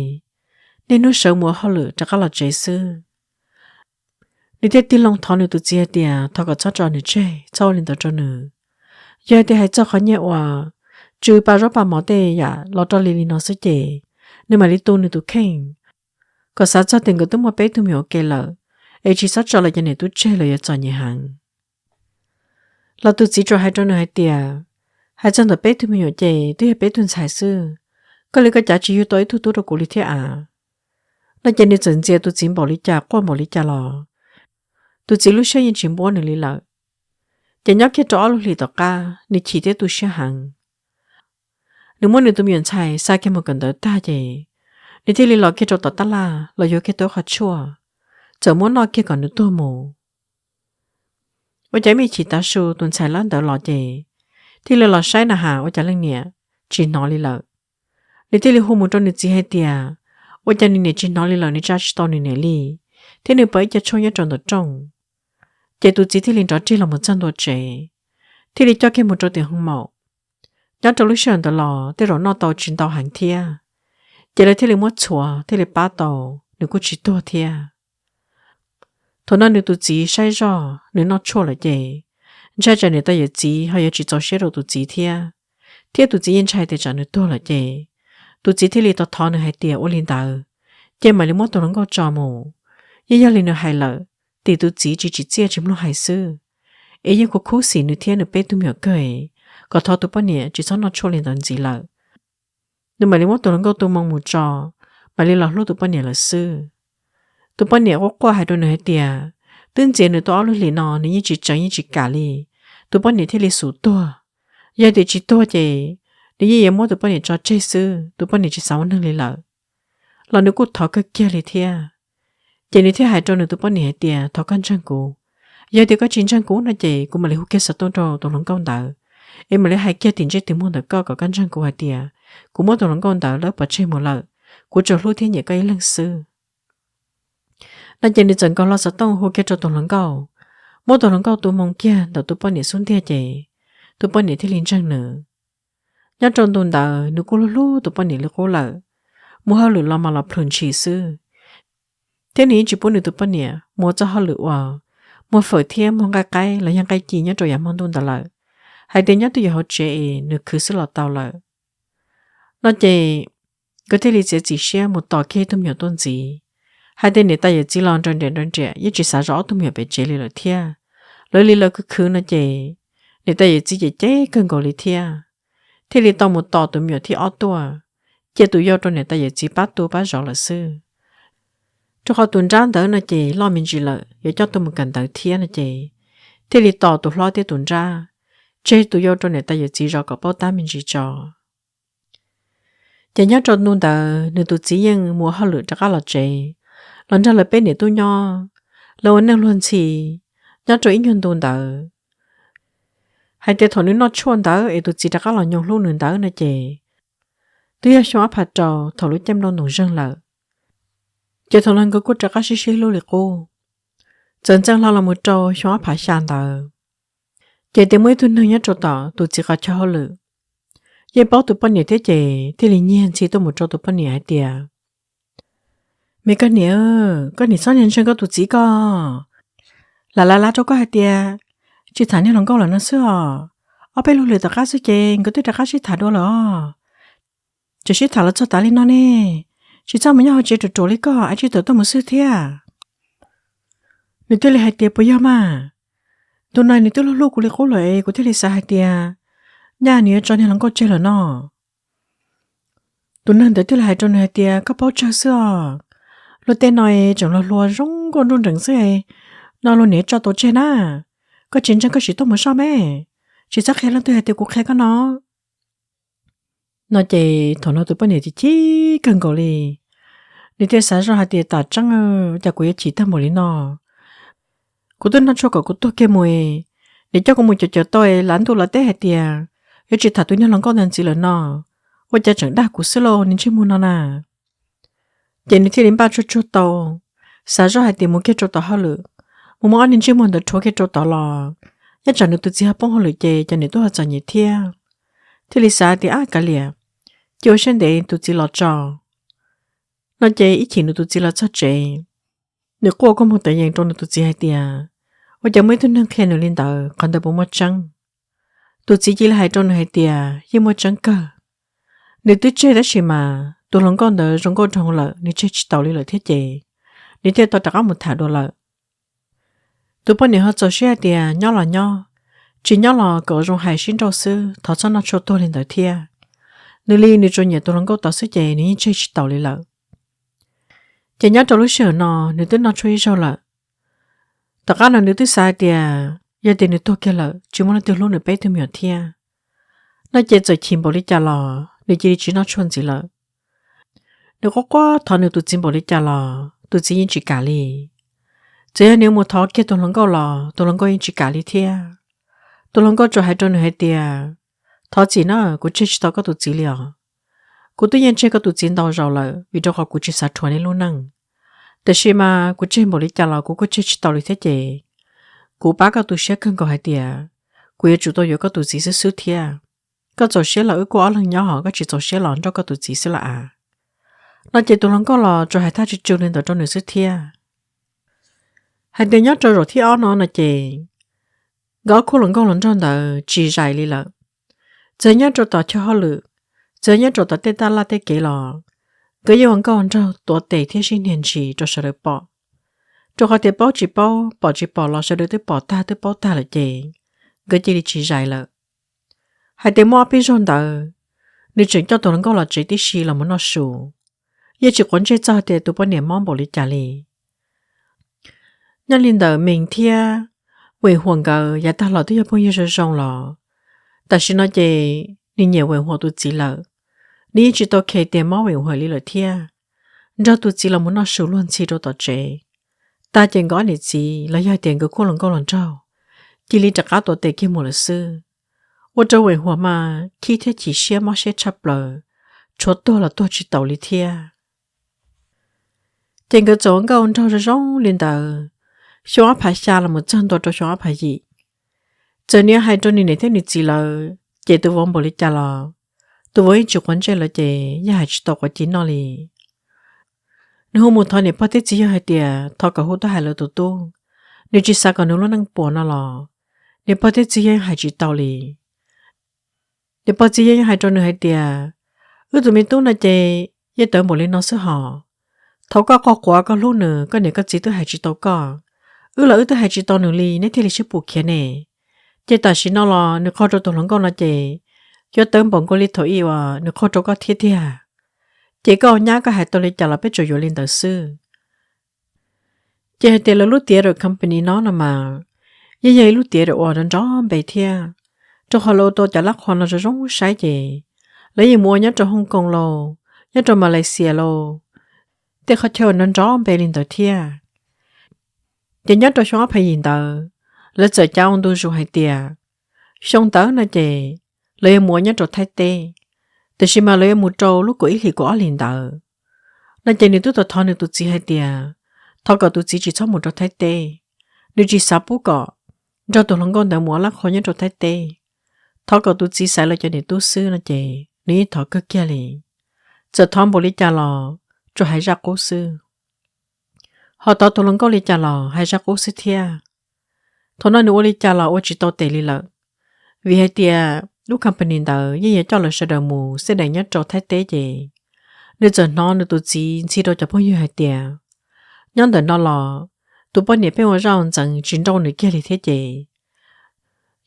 Niaj hnub sawv mus ua hauj lwm rov qab los tsev xwb. Nws thiaj tig loo thov nws tus txiv hais tias thov kom txhob tso nws tseg, txhob ua li ntawd rau nws. Yog hais tias hais txog qhov nyiaj uas tsw pa zaub pa mov tej yam los roj li li no xwb ces nws mam li tu nws tus kheej, kom xav txog tias nkawd twb muaj peb tug me nyuam ua ke lawm, es tsis txhob tso lawv cov niam tub tseg, lawv yuav txom nyem heev. Los tus txiv tsuas hais rau nws hais tias, Hais txog ntawm peb tug me nyuam ces twb yog peb tug ntxhais xwb, koj li koj cav tsis yug tau ib tug tub rau kuv li thiab av. No ces nws txawm ntxias tus txiv npaum li cas quaj npaum li cas los tus txiv lub siab yeej tsis npuab nws li lawm. Ces nyob kiag rau ob lub hlis tom qab nws chim thiab tu siab heev. Nws muab nws tus me nyuam ntxhais xa kiag mus kawm ntawv tag ces nws thiaj li los kiag rau tom tab laj los yuav kiag tau qhov tshuaj, txawm muab noj kiag kom nws tuag mus. Ua cas me chim tav su tus ntxhais lawv ntawd los ces thiaj li los saib na has ua cas leej niam tsis hnov li lawm. Nws thiaj li hu mus rau nws txiv hais tias ua cas nws niam tsis hnov li lawm, nws tsa tsis tau nws niam li, thiab nws pom ib co tshuaj nyob rau ntawm rooj. Ces tus txiv thiaj li nrov rig los mus txog ntua tsev, thiaj li coj kiag mus rau tim hoo maum. Nyob rau lub sij hawm ntawd los tej zaum noj tau tsis ntau heev thiab, ces lawv thiaj li muab txhuav thiaj li pab tau, nws kuj tsis tuag thiab. Thaum no nws tus txiv saib zoj nws noj tshuaj lawm ces ntshai tsam niam tais yawm txiv ho yuav tsis txaus siab rau tus txiv thiab, thiab tus txiv yeej ntshai tias tsam nws tuag lawm ces tus txiv thiaj li tau thov nws hais tias ua li ntawd ces mam li muab tus hluas nkauj tso mus. Yeej yog li nws hais lawm, tim tus txiv tsis tsim txiaj tsis mloog hais xwb, es yeej khub khub xim nws thiab nws peb tug me nyuam kawg, kom thov tus poj niam tsis txhob noj tshuaj li ntawd ntxiv lawm. Nws mam li muab tus hluas nkauj tu moo mus tso, mam li los hlub tus poj niam lawm xwb. Tus poj niam quaj quaj hais rau nws hais tias twb ntxias nws tau ob lub hlis no nws yeej tsis tseev yeej tsis kam li, tus poj niam thiaj li xub tuag. Yog tias tsis tuag ces nws yeej yuav muab tus poj niam tso tseg xwb, tus poj niam tsis xav ua neeg li lawm. Los nws kuj thov kawg kiag li thiab. Ces nws thiaj hais rau nws tus poj niam hais tias thov koj ntseeg kuv, yog tias koj tsis ntseeg kuv no ces kuv mam li hu kiag xov tooj rau tus hluas nkauj ntawd, es mam li hais kiag tim ntsej tim muag ntawm koj kom koj ntseeg kuv hais tias kuv muab tus hluas nkauj ntawd lawv pov tseg mus lawm, kuv tsuas hlub thiab nyiam koj ib leeg xwb. No ces nws txawm nkaus hlo xov tooj hu kiag rau tus hluas nkauj, muab tus hluas nkauj tu moo kiag ntawm tus poj niam xub ntiag ces tus poj niam thiaj li ntseeg nws. Nyob rau ntu ntawd nws kuj hlub hlub tus poj niam li qub lawm, mus hauj lwm los mas los plhws ntshis xwb, thiab nws yeej tsis pub nws tus poj niam mus ua txoj hauj lwm uas muag fawm thiab muag nqaij qaib los yog nqaij ci nyob rau yav hmo ntuj ntawd lawm, hais tias nyob twj ywm hauv tsev es nws khwv xwb los tau lawm. No ces nkawd thiaj li txiav txim siab mus tos kiag ib tug me nyuam tuaj ntxiv, hais tias niam tais yawm txiv los nrawm nriam nrawm nriam yeej tsis xav zov ob tug me nyuam pem tsev li lawm thiab. Lawv li lawv khwv khwv no ces niam tais yawm txiv ces ceb kawg nkaus li thiab, thiaj li tau mus tos tus me nyuam thib ob tuaj, cia tus yau rau niam tais yawm txiv pab tu pab zov lawm xwb. Rau qhov tus nrab ntawd no ces loj me ntsis lawm yuav coj tuaj mus kawm ntawv thiab no ces thiaj li tos tus hlob thiab tus nrab, tseg tus yau rau niam tais yawm txiv zov kom paub tab me ntsis tso. Ces nyob rau ntu ntawd nws tus txiv yeej mus ua hauj lwm rov qab los tsev, los nrog lawv peb niam tub nyob, lawv ua neej luag ntxhi. Nyob rau ib nyuag ntu ntawd, hais tias thaum nws noj tshuaj ntawd es tus txiv rov qab los nyoog hlub nws ntawd no ces twb yog xyoo ob phav rau thaum lub caij nplooj ntoos zeeg lawm. Ces thaum no nkawd kuj rov qab sib sib hlub li qub, txawm ntxeev hlo los mus rau xyoo ob phav xya ntawd, ces tias muaj ib tug neeg nyob rau tom tus txiv qhov chaw hauj lwm yeej paub tus poj niam thiab ces thiaj li nyiag ntxhi tuaj mus rau tus poj niam hais tias, me koj niam, koj niam txhob niag ntseeg koj tus txiv ko, lam lav lav rau koj hais tias tsis tham niag hluas nkauj lawm no xwb os. Ob peb lub hlis tom qab xwb ces nkawd twb rov qab sib tham dua lawm os. Tseem sib tham los txog tav li no ne, tsis txhob mus nyob hauv tsev ruam ruam li koj, es tsis tawm tuaj mus xwb thiab. Nws thiaj li hais tias puas yog mas, ntu no nws twb hlub hlub kuv li qub lawm es kuv thiaj li xav hais tias nyaj nws yuav tso niag hluas nkauj tseg lawm no. Tus neeg ntawd thiaj li hais rau nws hais tias koj paub tsawg xwb os, luag tej no es tseem luag hluas zoo nkauj nruj nreem xwb, no luag niam tso tau tseg na. Koj tsis ntseeg koj sim tuaj mus soj me, tsis txhob qhia leej twg hais tias kuv qhia koj no. No ces thaum no tus poj niam chim chim kawg nkaus li, nws thiaj xav zoj hais tias tam tseeb cas kuv yuav chim tag npaum li no. Kuv twb noj tshuaj kom kuv tuag kiag mus, nws coj kuv mus cov cov tau lav ntuj lav teb hais tias yuav tsis tham tus niag hluas nkauj ntawd ntxiv lawm no, ua cas tseem dag kuv xwb lauj niag ntsej muag no na. Ces nws thiaj li npaj tsuag tsuag tau, xav zoj hais tias mus kiag rau tom hauj lwm, mus muab ob niag ntsej muag ntawd rhuav kiag rau tod los, nyob tsam nws tus txiv ho poob hauj lwm ces cov niam tub ho txom nyem thiab. Thiaj li xav tias ab kav liam, cia ua siab ntev tus txiv los tso. No ces ib chim nws tus txiv los txog tsev, nws quaj kua muag teev yees rau nws tus txiv hais tias ua cas muaj ib tug neeg qhia nws li ntawd, qhov ntawd puas muaj tseeb? Tus txiv cia li hais rau nws hais tias yeej muaj tseeb kawg. Nws twb tseg tab sis mas tus hluas nkauj ntawd zoo nkauj dhau lawm nws tseg tsis taus li lawm thiab ces nws thiaj tau rov qab mus tham dua lawm. Tus poj niam ho txaus siab hais tias nyob los nyob, tsis nyob los kom zoo hais sib nrauj xwb, thov txhob noj tshuaj tuag li ntawd thiab. Nws li nws tsuas nyiam tus hluas nkauj tod xwb ces nws yeej tseg tsis taus li lawm. Ces nyob rau lub sij hawm no nws twb noj tshuaj ib zaug lawm. Tom qab no nws twb xav hais tias yog tias nws tuag kiag lawm tsis muaj leej twg hlub nws peb tug me nyuam thiab no ces txawm chim npaum li cas los nws cia li tsis noj tshuaj ntxiv lawm. Nws quaj quaj thov nws tus txiv npaum li cas los tus txiv yeej tsis kam li. Txawm yog nws mus thov kiag tus hluas nkauj los tus hluas nkauj yeej tsis kam li thiab. Tus hluas nkauj tsuas hais rau nws hais tias, thov txim na, kuv tseg tsis tau koj tus txiv li os. Kuv twb yeej tseg koj tus txiv ntau zaus lawm vim rau qhov kuv tsis xav rhuav nej lub neej. Tiam sis mas kuv tseg npaum li cas los kuv kuj tseg tsis tau li thiab ces kuv pab koj tu siab kawg nkaus hais tias kuv yuav tsum tau yuav koj tus txiv xwb xwb thiab. Koj txaus siab los wb kuj ob leeg nyob hos, koj tsis txaus siab los nrauj koj tus txiv xwb los as. No ces tus hluas nkauj los tsuas hais thaj tsw tsw li ntawd rau nws xwb thiab. Hais tias nyob rau zaum thib ob no no ces nkawd ob khub hluas nkauj hluas nraug ntawd tsis zais li lawm. Txawm nyob rau tom chaw hauj lwm, txawm nyob rau tom tej taj laj tej kev los nkawd yeej ua nkauj nraug tuav tes thiab sib hnia ntsis rau sawv daws pom. Rau qhov tias paub tsis paub, pom tsis pom los sawv daws twb pom tag twb paub tag lawm ces nkawd cia li tsis zais lawm. Hais tias muaj ob peb zaug ntawd, nws tseem coj tus hluas nkauj los tsev tib si los mus noj su, yeej tsis quav ntsej txog tias tus poj niam mob npaum li cas li. Nyob li ntawm Mees thiab Veem Huam nkawd yav tag los twb yog phooj ywg zoo zoo los tam sim no ces nws nyiam Veem Huam tus txiv lawm. Nws yeej tsis tau khes tias mob Veem Huam li lawm thiab, nrog tus txiv los mus noj su luag ntxhi rau tom tsev. Tag ces nkawd ob niam txiv los yog tias nkawd khub hluas nkauj hluas nraug cia li rov qab tuav tes kiag mus lawm xwb. Ua rau Veem Huam mas khib thiab chim siab mob siab tshaj plaws, tshuav tuag los tuag tsis taus li thiab. Ces nkawd txawm ua nkauj nraug zoo zoo li ntawd, xyoo ob phav xya los mus txog ntua rau xyoo ob phav yim. Txawm nws hais rau nws niam thiab nws txiv lawm ces tus vauv npaum li cas los tus vauv yeej tsis quav ntsej lawv ces yeej hais tsis tau quav ci noj li. Nws hu mus thov niam pog thiab txiv yawg hais tias thov kom hu tuaj hais lawv tus tub, nws tsis xav kom nws lub neej puas no los niam pog thiab txiv yawg yeej hais tsis tau li. Niam pog txiv yawg yeej hais rau nws hais tias, wb tus me tub no ces yeej tawv npaum li no xwb hos. Thaum koj quaj quav koj hlub nws koj niam koj txiv twb hais tsis tau koj, wb los wb twb hais tsis tau nws li neb thiaj li sib pus khiav ne. Ces tam sim no los nws qaug rau tus hluas nkauj no ces yuav tawv npaum nkaus li thaum ub uas nws qaug rau koj thiab tiag. Ces koj ua nyab koj hais tau li cas los peb tsuas yuav li ntawd xwb. Ces hais tias lawv lub tiav daim company no no mas yeej yog ib lub tiav daim uas nrov nrov npe thiab, rau qhov lawv ua tau cov lab qhua no zoo zoo saib ces lawv yeej mus ua nyob rau Hong Kong lauj, nyob rau Malaysia lauj, tej qhov chaw uas nrov nrov npe li ntawd thiab. Ces nyob rau xyoo ob phav yim ntawd, lawv txawm cav ua ntu zus hais tias xyoo ntawd no ces lawv yuav mus ua nyob rau Thaib teb, tiam sis mas lawv yuav mus rau lub kaum ib hlis kaum ob hlis ntawd. No ces nws twb tau thov nws tus txiv hais tias thov kom tus txiv tsis txhob mus rau Thaib teb, nws tsis xav pub kom nrog tus hluas nkauj ntawd mus ua lab qhua nyob rau Thaib teb. Thov kom tus txiv xaiv lawv cov niam tub xwb no ces nws yeej thov kawg kiag li. Txawm thov npaum li cas los tsuas hais zaj qub xwb, ho thov tus hluas nkauj li cas los hais zaj qub xwb thiab. Thaum no nws ua li cas los ua tsis tau tes li lawm, vim hais tias lub company ntawd yeej yuav coj lawv sawv daws mus xej dees nyob rau Thaib teb ces nws txawm hnov nws tus txiv ntxhi rau cov phooj ywg hais tias nyob ntawm no los tus poj niam pheej ua zaj ntxeev tsis nrauj nws kiag li thiab ces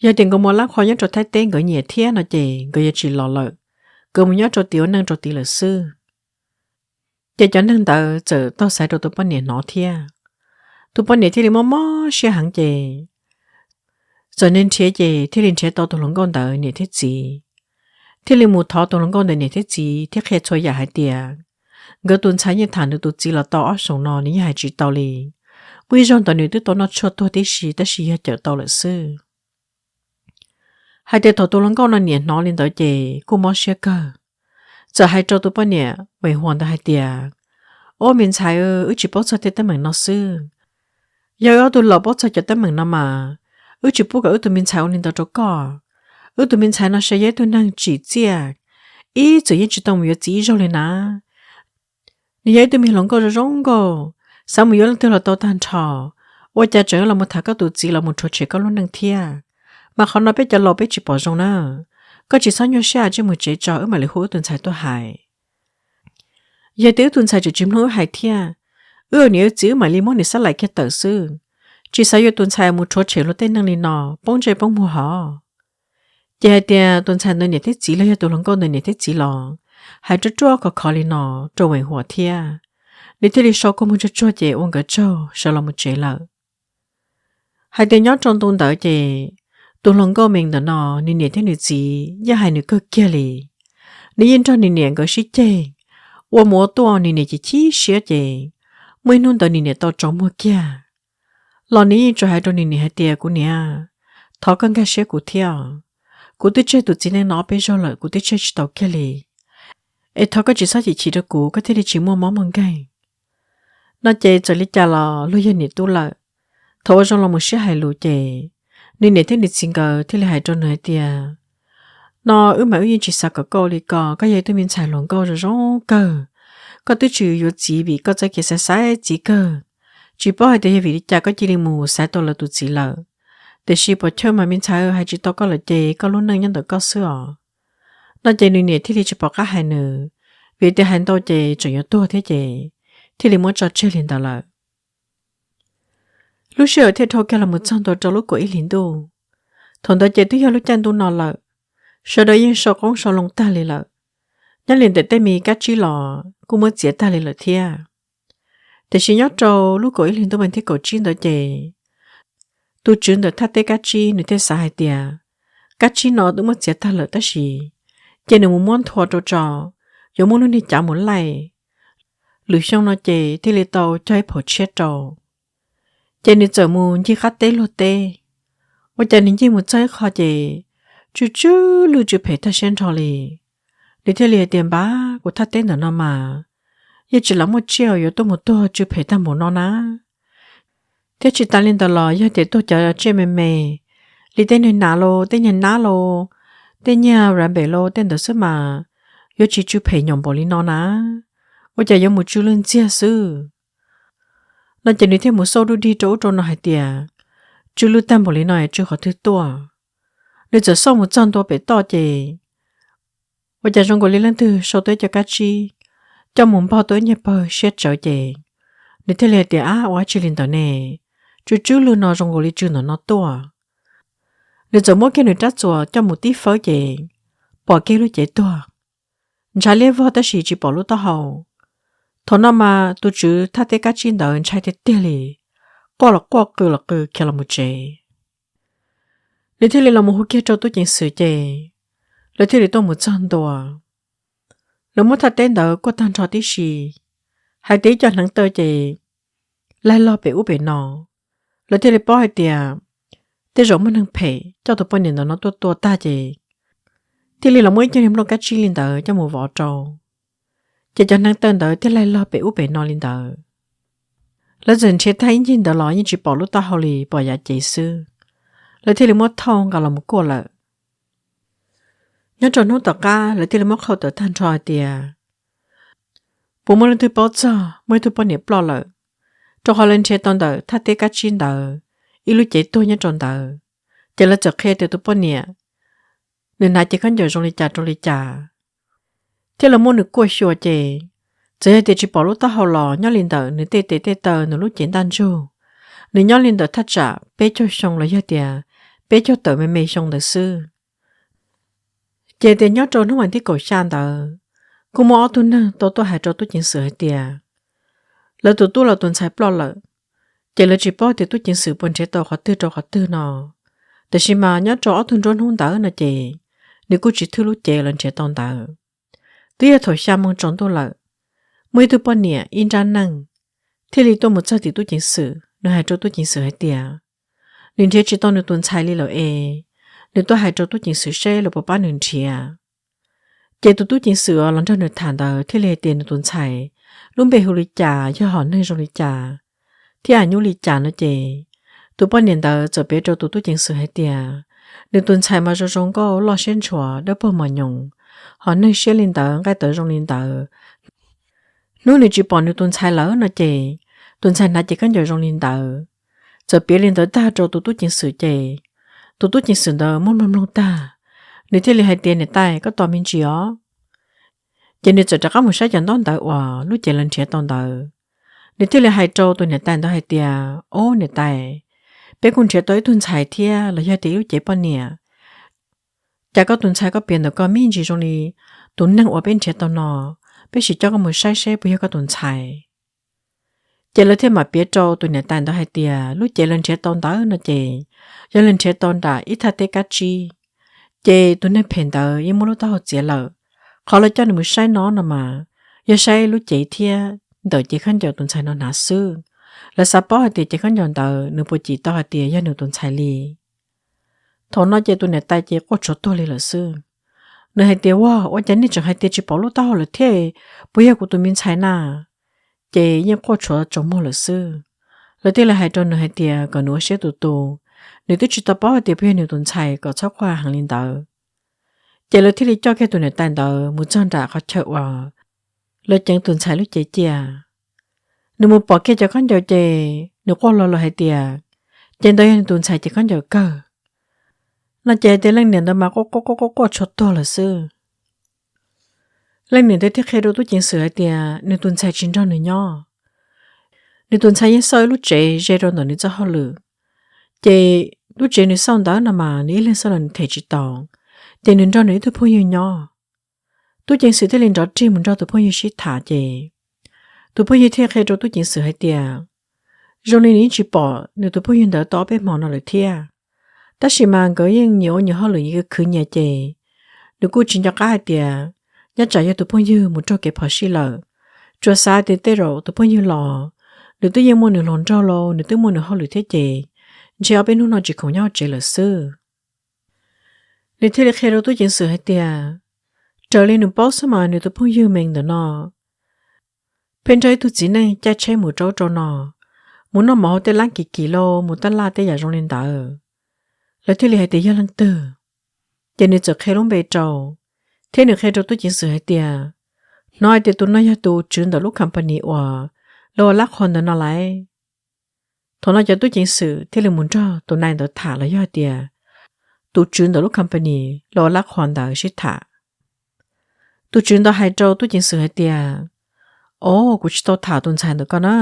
yog tias nkawd mus lab qhua nyob rau Thaib teb nkawd nyiam thiab no ces nkawd yuav tsis los lawm, nkawd mus nyob rau tim ua neej rau tid lawm xwb. Ces cov neeg ntawd txawm taug xaiv rau tus poj niam hnov thiab. Tus poj niam thiaj li mob mob siab heev ces txawm nrhiav ces thiaj li nrhiav tau tus hluas nkauj ntawd niam thiab txiv, thiaj li mus thov tus hluas nkauj ntawd niam thiab txiv thiab qhia txhua yam hais tias nkawd tus ntxhais yeej tham nws tus txiv los tau ob xyoos no nws yeej hais tsis tau li. Muaj ib zaug ntawd nws twb tau noj tshuaj tuag tib si tab sis yog cawm tau lawm xwb. Hais tias thaum tus hluas nkauj no niam hnov li ntawd ces kuj mob siab kawg, txawm hais rau tus poj niam Veem Huam ntawd hais tias, ob me ntxhais, wb tsis paub txog tej teeb meem no xwb. Yog wb ob tug laus paub txog cov teeb meem no mas wb tsis pub kom wb tus me ntxhais ua li ntawd rau koj. Wb tus me ntxhais no sav yog ib tug neeg tsim txiaj, ib txwm yeej tsis tau mus yuav txiv ib zaug li na. Nws yog ib tug me hluas nkauj zoo zoo nkauj, xav mus yuav leej twg los tau tag nrho, ua cas tseem los mus tham koj tus txiv los mus rhuav tshem koj lub neej thiab. Mas qhov no peb cov laus peb tsis pom zoo na. Koj tsis txhob nyuaj siab, tsij mus tsev tso wb mam li hu wb tus ntxhais tuaj hais. Yog tias wb tus ntxhais tseem tsis mloog wb hais thiab, wb ua niam wb txiv wb mam li muab nws xab laim kiag tawm xwb. tsis xav yuav tus ntxhais mus rhuav tshem luag tej neeg li no, poob ntsej poob muag hov. Ces hais tias tus ntxhais ntawd niam thiab txiv los yog tus hluas nkauj ntawd niam thiab txiv los hais ruaj ruaj khov khov li no rau Veem Huas thiab. Nws thiaj li sau kua muag tsuag tsuag ces ua nkawd tsaug sawv los mus tsev lawm. Hais tias nyob rau ntu ntawd ces tus hluas nkauj Mees ntawm no, nws niam thiab nws txiv yeej hais nws kawg kiag li. Nws yeej nrog nws niam nkawd sib ceg, ua mus ua tuaj nws niam ces chim siab ces muaj ib hnub ntawd nws niam tau tsaus muag kiag los nws yeej tsuas hais rau nws niam hais tias, Kuv niam, thov koj nkag siab kuv thiab. Kuv twb tseg tus txiv neej no ob peb zaug lawm, kuv twb tseg tsis tau kiag li. Es thov koj tsis txhob chim chim rau kuv, koj thiaj li tsis muaj mob muaj nkeeg. No ces txawm li cas los luag yog niam tub lawm. Thaum ua zoo los mus sib hais lus ces nws niam thiab nws txiv nkawd thiaj li hais rau nws hais tias, No wb mas wb yeej tsis xav kom koj ua li ko, koj yog ib tug me ntxhais hluas nkauj zoo zoo kawg. Koj twb tsis yuav txiv vim koj txoj kev xaiv xaiv txiv kawg. Tsis paub hais tias yog vim li cas koj cia li mus xaiv tau lawv tus txiv lawm. Tiam sis puas chawj mas me ntxhais, hais tsis tau koj lawm ces koj lub neej nyob ntawm koj xwb os. No ces nws niam thiaj li tsis pom qab hais nws, vim tias hais ntau ces tseem yuav tuag thiab ces thiaj li muab tso tseg li ntawd lawm. Lub sij hawm thiaj dhau kiag los mus txog ntua rau lub kaum ib hlis ntuj. Thaum ntawd ces twb yog lub caij ntuj no lawm, sawv daws yeej sau qoob sau loo tag li lawm. Nyob li ntawm tej me kab tsib los kuj muab txiav tag li lawm thiab. Tiam sis nyob rau lub kaum ib hlis ntuj vas thib kaum tsib ntawd ces tus tswv ntawm thaj teb kab tsib nws thiaj xav hais tias, kab tsib no twb muab txiav tag lawm tab sis cia nws mus muab nthua rau tso, yuav muaj lub niag cav mus laij. Lwm xyoo no ces thiaj li tau cog ib phaum tshiab rau. Ces nws txawm mus ncig qab teb luag teb. Ua cas nws ncig mus txog ib qho ces tsw tsw lwj tsw phem tag siab nrho li. Nws thiaj li hais tias, Npab, kuv thaj teb ntawm no mas yeej tsis lam muaj tsiaj yuav tuaj mus tuag tsw phem tag npaum no na. Thiab tsis tas li ntawd los yog tias tuag cov tsiaj me me li tej niag nas los, tej niag nab los, tej niag rav npem los tej ntawd xwb mas yuav tsis tsw phem nyaum npaum li no na. Ua cas yuav mus tsw lwj ntxiag xwb? No ces nws thiaj mus xauj dub dig rau ub rau no hais tias, Tsw lwj tag npaum li no es tsw qhov twg tuaj? Nws txawm xauj mus txog ntua pem toj ces ua cas zoo nkaus li leej twg sau tau ib co kab tsib coj mus npog tau ib nyuag pawg siab tsawv ces nws thiaj li hais tias, Ab, ua dab tsi li ntawd ne? Tsw tsw lwj no zoo nkaus li tsw ntawm no tuaj. Nws txawm muab kiag nws rab txuas coj mus tib fawb ces pom kiag lub cev tuag, ntshai liab vog tab sis tsis pom lub taub hau. Thaum no mas tus tswv thaj teb kab tsib ntawd ntshai tiag tiag li, quaj los quaj qw los qw khiav los mus tsev. Nws thiaj li los mus hu kiag rau tub ceev xwm ces lawv thiaj li tuaj mus txog ntua. Lawv muab thaj teb ntawd kuaj tag nrho tib si, hais tias ib co hneev taw ces laig log pem ub pem no. Lawv thiaj li paub hais tias tej zaum muaj neeg phem coj tus poj niam ntawm no tuaj tua tag ces thiaj li los muab ib co niag nplooj kab tsib li ntawd coj mus vov rau. Ces cov hneev taw ntawd thiaj laig log pem ub pem no li ntawd. Lawv txawm nrhiav tag ib ncig ntawd los yeej tsis pom lub taub hau li, pom yav cev xwb. Lawv thiaj li muab thauj nqa los mus kuaj lawm. Nyob rau hnub tom qab lawv thiaj li muab qhau tawm tag nrho hais tias puas muaj leej twg paub txog muaj ib tug poj niam ploj lawm, rau qhov lawv nrhiav tau ntawm thaj teb kab tsib ntawd ib lub cev tuag nyob rau ntawd. Ces lawv txawm qhia tias tus poj niam nws hnav cev khaub ncaws zoo li cas rau li cas, thiab lawv muab nws kuaj xyuas ces txawm yog tias tsis pom lub taub hau los nyob li ntawm nws tej tes tej taw, nws lub cev ntaj ntsug, nws nyob li ntawm thaj tsam peb caug xyoo los yog tias peb caug tawm me me xyoo ntawd xwb. Ces tias nyob rau hnub vas thib kaum xya ntawd kuj muaj ob tug neeg tau tuaj hais rau tub ceev xwm hais tias lawv tus tub los tus ntxhais ploj lawm. Ces lawv tsis paub tias tub ceev xwm puas nrhiav tau qhov twg rau qhov twg no, tiam sis mas nyob rau ob tug nruab hnub ntawd no ces nws kuj tsis thwj lub cev lawv nrhiav tau ntawd. Twb yog thaum xya moo tsaus ntuj lawm, muaj ib tug poj niam ib nrab neej thiaj li tuaj mus txog tim tub ceev xwm, nws hais rau tub ceev xwm hais tias nws nrhiav tsis tau nws tus ntxhais li lawm es nws tuaj hais rau tub ceev xwm seb lawv puas pab nws nrhiav. Ces tus tub ceev xwm uas los nrog nws tham ntawd thiaj li hais tias nws tus ntxhais lub npe hu li cas, yog hom neeg zoo li cas, thiab a nyuj li cas no ces tus poj niam ntawd txawm piav rau tus tub ceev xwm hais tias nws tus ntxhais mas zoo zoo nkauj, loj siab ntshua, dawb paug mos nyoos, hom neeg siab li ntawd, nqaij tawv zoo li ntawd. Hnub nws tsis pom nws tus ntxhais lawm no ces tus ntxhais hnav cev khaub ncaws zoo li ntawd. Txawm piav li ntawd tag rau tus tub ceev xwm ces tus tub ceev xwm ntawd muab mloog mloog tag, nws thiaj li hais tias, Niam tais, koj tos me ntsis os. Ces nws txawm rov qab mus saib cov ntaub ntawv uas lub cev lawv nrhiav tau ntawd. Nws thiaj li hais rau tus niam tais ntawd hais tias, Ob niam tais, peb kuj nrhiav tau ib tug ntxhais thiab los yog tias ib lub cev poj niam. Cas koj tus ntxhais koj piav ntawm koj me ntsis zoo li tus neeg uas peb nrhiav tau no, peb sim coj koj mus saib seb puas yog koj tus ntxhais. Ces lawv thiaj mam piav rau tus niam tais ntawd hais tias lub cev lawv nrhiav tau ntawd no ces yog lawv nrhiav tau nram ib thaj teb kab tsib, ces tus neeg phem ntawd yeej muab lub taub hau txiav lawm. Qhov lawv coj nws mus saib no no mas yog saib lub cev thiab ntawm cev khaub ncaws tus ntxhais no hnav xwb. Lawv xav paub hais tias cev khaub ncaws ntawd nws puas cim tau hais tias yog nws tus ntxhais li. Thaum no ces tus niam tais ces quaj tshuav tuag li lawm xwb. Nws hais tias, Ua, ua cas nej tseem hais tias tsis pom lub taub hau lawm thiab, puas yog kuv tus me ntxhais na? Ces yeej quaj tshuav tsaus muag lawm xwb. Lawv thiaj li hais rau nws hais tias kom nws ua siab tus tus, nws twb tsis tau paub hais tias puas yog nws tus ntxhais, kom txhob quaj heev li ntawd. Ces lawv thiaj li coj kiag tus niam tais ntawd mus txog nram qhov chaw uas lawv ceev tus ntxhais lub cev cia. Nws mus pom kiag cov khaub ncaws ces nws quaj los lawm hais tias, Ces ntawd yog nws tus ntxhais cev khaub ncaws kawg. No ces hais tias leej niam ntawd mas quaj quaj quaj quaj tshuav tuag lawm xwb. Leej niam ntawd thiaj qhia rau tub ceev xwm hais tias nws tus ntxhais tsis nrog nws nyob. Nws tus ntxhais yeej xauj ib lub tsev ze rau ntawm nws txoj hauj lwm, ces lub tsev nws xauj ntawd no mas nws ib leeg xauj los nws them tsis tau, ces nws nrog nws ib tug phooj ywg nyob. Tub ceev xwm thiaj li nrov rig mus nrog tus phooj ywg sib tham ces tus phooj ywg thiaj qhia rau tub ceev xwm hais tias zoo li nws yeej tsis pom nws tus phooj ywg ntawd tau ob peb hmo no lawm thiab. Tab sis mas nkawd yeej nyias ua nyias hauj lwm nyias khwv nyias ces nws kuj tsis nco qab hais tias nyob tsam yog tus phooj ywg mus raug kev phom sij lawm. Tsuas xav tias tej zaum tus phooj ywg los, nws twb yeej muaj nws hluas nraug los nws twb muaj nws hauj lwm thiab ces ntshe ob peb hnub no tsis khoom nyob hauv tsev lawm xwb. Nws thiaj li qhia rau tub ceev xwm hais tias raws li nws paub xwb mas nws tus phooj ywg me ntawm no pheej nrog ib tug txiv neej caij tsheb mus rau ub rau no, mus noj mov hauv tej lab kim kim los mus tab laj tej yam zoo li ntawd. Lawv thiaj li hais tias yog leej twg, ces nws txawm qhia lub npe rau, thiab nws qhia rau tub ceev xwm hais tias hnov hais tias tus no yog tus tswv ntawm lub company uas lawv ua lab qhua ntawd no lauj. Thaum no cov tub ceev xwm thiaj li mus nrog tus nai ntawd tham los yog hais tias tus tswv ntawm lub company lawv ua lab qhua ntawd sib tham. Tus tswv ntawd hais rau tub ceev xwm hais tias, O, kuv tsis tau tham tus ntxhais ntawm koj na.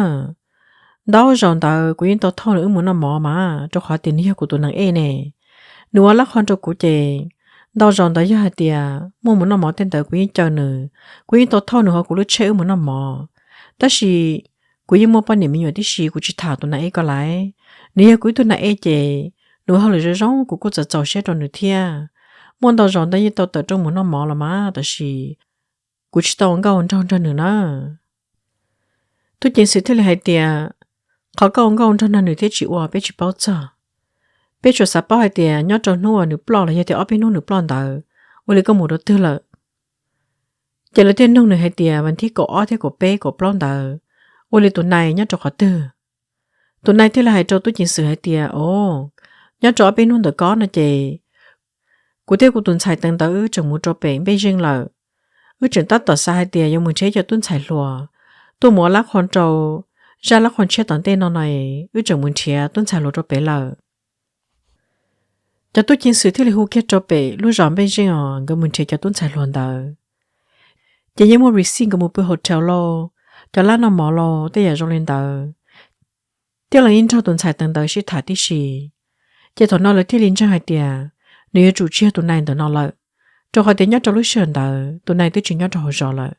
Ntau zaus ntawd kuv yeej tau thauj nws wb mus noj mov mas rau qhov tias nws yog kuv tus neeg ej ne. Nws ua lab qhua rau kuv ces ntau zaus ntawd yog hais tias muaj mus noj mov tej ntawd kuv yeej caw nws, kuv yeej tau thauj nws hauv kuv lub tsheb wb mus noj mov. Tab sis kuv yeej muaj poj niam me nyuam tib si, kuv tsis tham tus nai ej ko lauj. Nws yog kuv ib tug nai ej ces nws ua hauj lwm zoo zoo kuv kuj txaus txaus siab rau nws thiab. Muaj ntau zaus ntawd yeej tau tawm rooj mus noj mov los mas tab sis kuv tsis tau ua nkauj ua nraug nrog nws na. Tub ceev xwm thiaj li hais tias, Qhov koj ua nkauj ua nraug nrog nws thiab tsis ua peb tsis paub txog. Peb tsuas xav paub hais tias nyob rau hnub uas nws ploj los yog tias ob peb hnub nws ploj ntawd, ua li koj mus rau twg lawm? Ces lawv thiaj nug nws hais tias vas thib kaum ob thiab kaum peb kaum plaub ntawd, ua li tus nai nyob rau qhov twg? Tus nai thiaj li hais rau tub ceev xwm hais tias, O, nyob rau ob peb hnub ntawm ko no ces kuv thiab kuv tus ntxhais teev ntawv wb tseem mus rau pem npej zeej lawm. Wb tseem tab tom xav hais tias yuav mus nrhiav cov tub ntxhais hluas tuaj mus ua lab qhua rau zaj lab qhua tshiab tom ntej no no, wb tseem mus nrhiav tub ntxhais hluas rau pem lawm. Cov tub ceev xwm thiaj li hu kiag rau pem lub zos npej zeej os nkawd mus nrhiav cov tub ntxhais hluas ntawd. Ces yeej muaj receipt nkawd mus pw hotel lauj, cov lab noj mov lauj, tej yam zoo li ntawd, thiab los yeej nrog tus ntxhais teev ntawv sib tham tib si. Ces thaum no lawv thiaj li ntseeg hais tias nws yuav tsum tsis yog tus nai ntawm no lawm, rau qhov tias nyob rau lub sij hawm ntawd tus nai twb tsis nyob rau hauv zos lawm.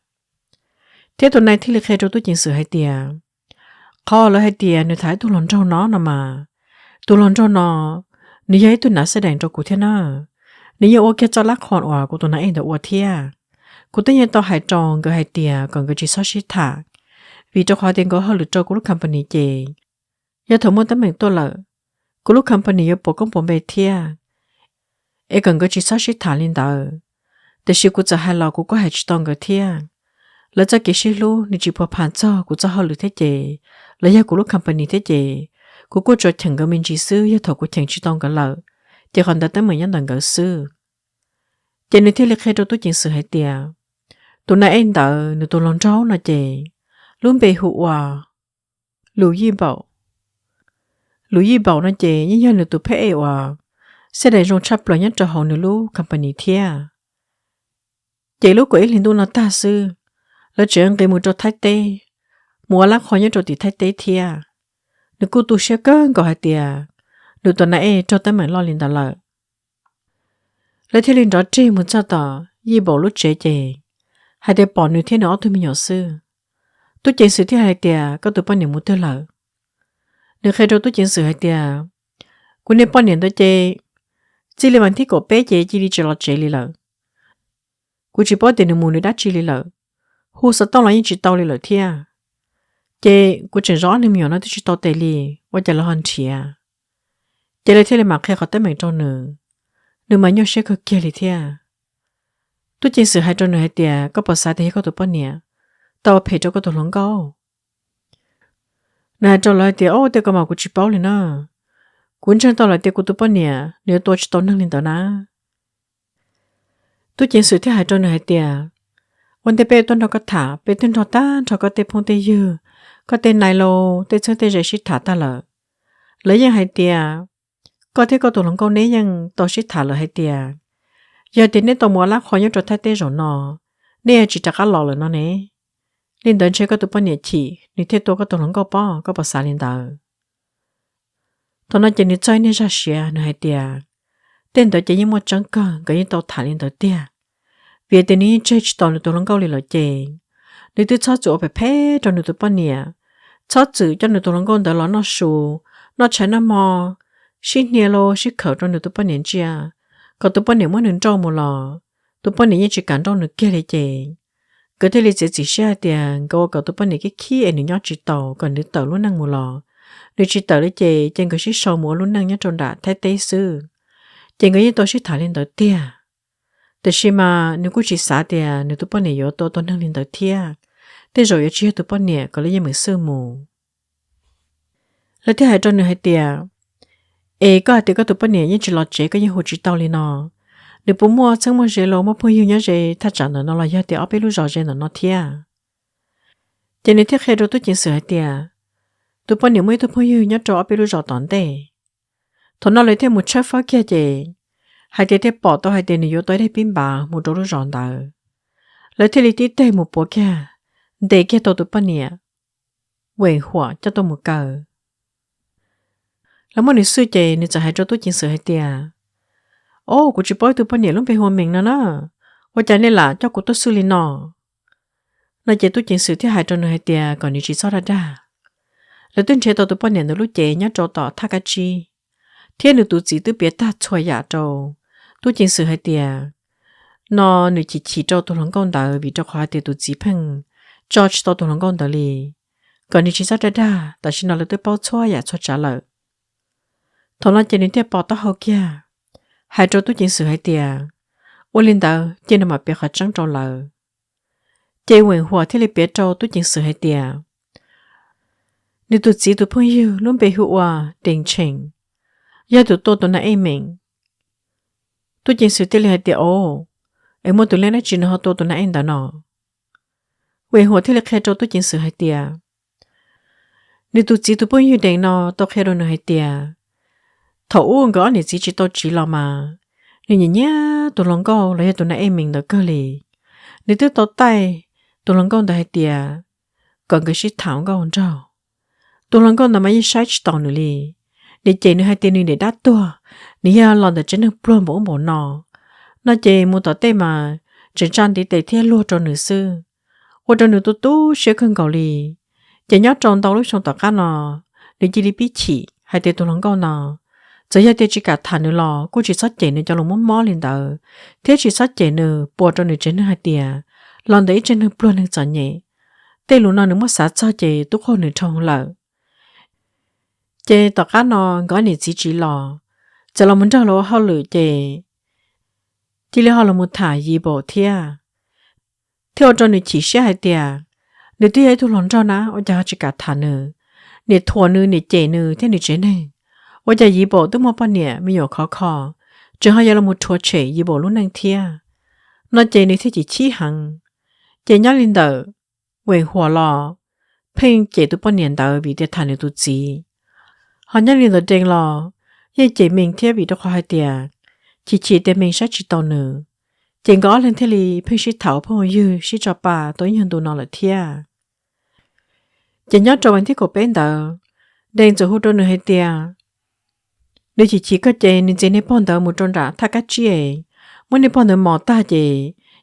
Thiab tus nai thiaj li qhia rau tub ceev xwm hais tias, qhov lawv hais tias nws tham ib tug hluas nraug no no mas, tus hluas nraug no nws yog ib tug nav xab dees rau kuv thiab na. Nws yeej ua kiag txoj lab qhua uas kuv tus nai ej ntawd ua thiab. Kuv twb yeej tau hais rau nkawd hais tias kom nkawd tsis txhob sib tham, vim rau qhov tias nkawd hauj lwm rau kuv lub company ces yog thaum muaj teeb meem tuaj lawm, kuv lub company yuav puas koob puas npe thiab, es kom nkawd tsis txhob sib tham li ntawd. Tiam sis kuv txawm hais los kuv kuj hais tsis tau nkawd thiab. Lawv txoj kev sib hlub nws tsis phuv phas txog kuv txoj hauj lwm thiab ces, los yog kuv lub company thiab ces, kuv kuj tsuas cheem nkawd me ntsis xwb, yog thaum kuv cheem tsis tau nkawd lawm, ces qhov ntawd teeb meem nyob ntawm nkawd xwb. Ces nws thiaj li qhia rau tub ceev xwm hais tias, tus nai ej ntawd nws tus hluas nraug no ces, lub npe hu ua Lus Yij Npaum. Lus Yij Npaum no ces yeej yog nws tus phab ej uas xab dees zoo tshaj plaws nyob rau hauv nws lub company thiab. Ces lub kaum ib hlis ntuj no tag xwb, lawv tseem nqis mus rau Thaib teb, mus ua lab qhua nyob rau tim Thaib teb thiab. Nws kuj tu siab kawg nkaus hais tias, nws tus nas ej raug teeb meem loj li ntawd lawm. Lawv thiaj li nrov rig mus txog tom Yij Npaum lub tsev ces hais tias pom nws thiab nws ob tug me nyuam xwb. Tub ceev xwm thiaj hais tias, Koj tus poj niam mus twg lawm? Nws qhia rau tub ceev xwm hais tias, Kuv niag poj niam ntawd ces txij li vas thib kaum peb ces cia li tsis los tsev li lawm. Kuv tsis paub tias nws mus nws dab tsi li lawm, hu xov tooj los yeej tsis tau li lawm thiab. Ces kuv tseem zov ob niag me nyuam no twb tsis tau tes li, ua cas lawv ho nrhiav? Ces lawv thiaj li mam qhia qhov teeb meem rau nws, nws mas nyuaj siab kawg kiag li thiab. Tub ceev xwm hais rau nws hais tias, Koj puas xav tias yog koj tus poj niam tau ua phem rau koj tus hluas nkauj? Nws hais rau lawv hais tias, Au, tej ko mas kuv tsis paub li na. Kuv ntseeg tau lawm tias kuv tus poj niam nws yuav tua tsis tau neeg li ntawd na. Tub ceev xwm thiaj hais rau nws hais tias, Ua ntej peb tuaj nrog koj tham, peb twb nrog tag nrho koj tej phooj tej ywg, koj tej nais los tej txheeb tej ze sib tham tag lawm. Lawv yeej hais tias koj thiab koj tus hluas nkauj neb yeej tau sib tham lawm hais tias yog tias neb tau mus ua lab qhua nyob rau Thaib teb zaum no, neb yuav tsis rov qab los lawm no ne. Li ntawd ntshe koj tus poj niam chim nws thiaj tua koj tus hluas nkauj pob, koj puas xav li ntawd? Thaum no ces nws txawj niag zaj siav, nws hais tias, Tej ntawd ces yeej muaj tseeb kawg, nkawd yeej tau tham li ntawd tiag. Vim tias nws yeej tseg tsis tau nws tus hluas nkauj li lawm ces nws twb txhob txwm ua phem phem rau nws tus poj niam, txhob txwm coj nws tus hluas nkauj ntawd los noj su, noj tshais noj hmo, sib hnia los sib khawm rau nws tus poj niam ntsia, kom tus poj niam muab nws nrauj mus los tus poj niam yeej tsis kam nrauj nws kiag li ces nkawd thiaj li txiav txim siab hais tias nkawd ua kom tus poj niam khib khib es nws nyob tsis tau, kom nws tawm lub neej mus los. Nws tsis tawm li ces ces nkawd sib sau mus ua lub neej nyob rau nram Thaib teb xwb. Ces nkawd yeej tau sib tham li ntawd tiag. Tiam sis mas nws kuj tsis xav tias nws tus poj niam yuav tua tau neeg li ntawd thiab, tej zaum yuav tsis yog tus poj niam kom lub yeej meem xwj mus. Lawv thiaj hais rau nws hais tias, Es koj hais tias koj tus poj niam yeej tsis los tsev, koj yeej hu tsis tau li no, nws puas muaj txheeb muaj ze los muaj phooj ywg nyob ze thaj tsam ntawm no los yog tias ob peb lub zos ze ntawm no thiab? Ces nws thiaj qhia rau tub ceev xwm hais tias, Tus poj niam muaj ib tug phooj ywg nyob rau ob peb lub zos tom ntej. Thaum no lawv thiaj mus tshawb fawb kiag ces hais tias thiaj pom tau hais tias nws yuav tau ib daim pib npav mus rau lub zos ntawd. Lawv thiaj li tib teg mus puav kiag, ntes kiag tau tus poj niam Veem Huam coj tuaj mus kaw. Lawv muab nws xwj ces nws txawm hais rau tub ceev xwm hais tias, Au, kuv tsis paub ib tug poj niam lub npe hu ua Mees no na, ua cas nej lam coj kuv tuaj xwj li no? No ces tub ceev xwm thiaj hais rau nws hais tias kom nws tsis txhob dag dag. Lawv twb nrhiav tau tus poj niam ntawd lub cev nyob rau tom thaj kab tsib, thiab nws tus txiv twb piav tag txhua yam rau tub ceev xwm hais tias no nws chim chim rau tus hluas nkauj ntawd vim rau qhov hais tias tus txiv pheej tso tsis tau tus hluas nkauj ntawd li, kom nws tsis txhob dag dag, tam sim no lawv twb paub txhua yam txhua tsav lawm. Thaum no ces nws thiaj pom taub hau kiag, hais rau tub ceev xwm hais tias, Ua li ntawd cia nws mam piav qhov tseeb rau lawv. Ces Veem Huam thiaj li piav rau tub ceev xwm hais tias, Nws tus txiv tus phooj ywg lub npe hu ua Dees Tsheem, yog tus tua tus nas ej Mees. Tub ceev xwm thiaj li hais tias, Au, es muaj tus leej dab tsi nws ho tua tus nas ej ntawd no? Veem Huam thiaj li qhia rau tub ceev xwm hais tias, Nws tus txiv tus phooj ywg Dees no tau qhia rau nws hais tias thaum ub nkawd ob niam txiv tsis tau tsiv los mas nws nyiam nyiam tus hluas nkauj los yog tus nas ej Mees ntawd kawg li. Nws twb tau taij tus hluas nkauj ntawd hais tias kom nkawd sib tham nkauj nraug. Tus hluas nkauj ntawd mas yeej saib tsis taus nws li. Nws cem nws hais tias nws niam dab tuag, nws yog los ntawm tsev neeg pluag npaum ub npaum no. No ces mus tom tej mas tseem tsa ntiv tes thiab luag rau nws xwb, ua rau nws tu tu siab kawg nkaus li. Ces nyob rau ntau lub xyoo tom qab no, nws cia li pib chim hais tias tus hluas nkauj no txawm yog tias tsis kam tham nws los kuj tsis txhob cem nws cov lus mob mob li ntawd, thiab tsis txhob cem nws puas rau nws tsev neeg hais tias los ntawm ib tsev neeg pluag neeg txom nyem. Tej lus no nws muab xav txog ces twb qaug nws dhau lawm. Ces tom qab no nkawd ob niam txiv tsis los, txawm los mus nrog lawv ua hauj lwm ces cia li ho los mus tham Yiv Npaum thiab. Thiab ua rau nws chim siab hais tias nws twb yog ib tug hluas nraug na, ua cas ho tsis kam tham nws, niam thuam nws, niam cem nws thiab nws tsev neeg. Ua cas Yiv Npaum twb muaj poj niam me nyuam khov kho, tseem ho yuav los mus rhuav tshem Yiv Npaum lub neej thiab. No ces nws thiaj chim chim heev. Ces nyob li ntawm Veem Huam los pheej cem tus poj niam ntawd vim tias tham nws tus txiv. Ho nyob li ntawm Dees los yeej cem Mees thiab vim rau qhov hais tias chim chim tias Mees saib tsis taus nws. Ces nkawd ob leeg thiaj li pheej sib tham ua phooj ua ywg sib tso pa tau ib nyuag ntu no lawm thiab. Ces nyob rau vas thib kaum peb ntawd, Dees txawm hu rau nws hais tias, Nws chim chim kawg ces nws ntxias niag pog ntawd mus rau nram thaj kab tsib, muab niag pog ntawd mos tag ces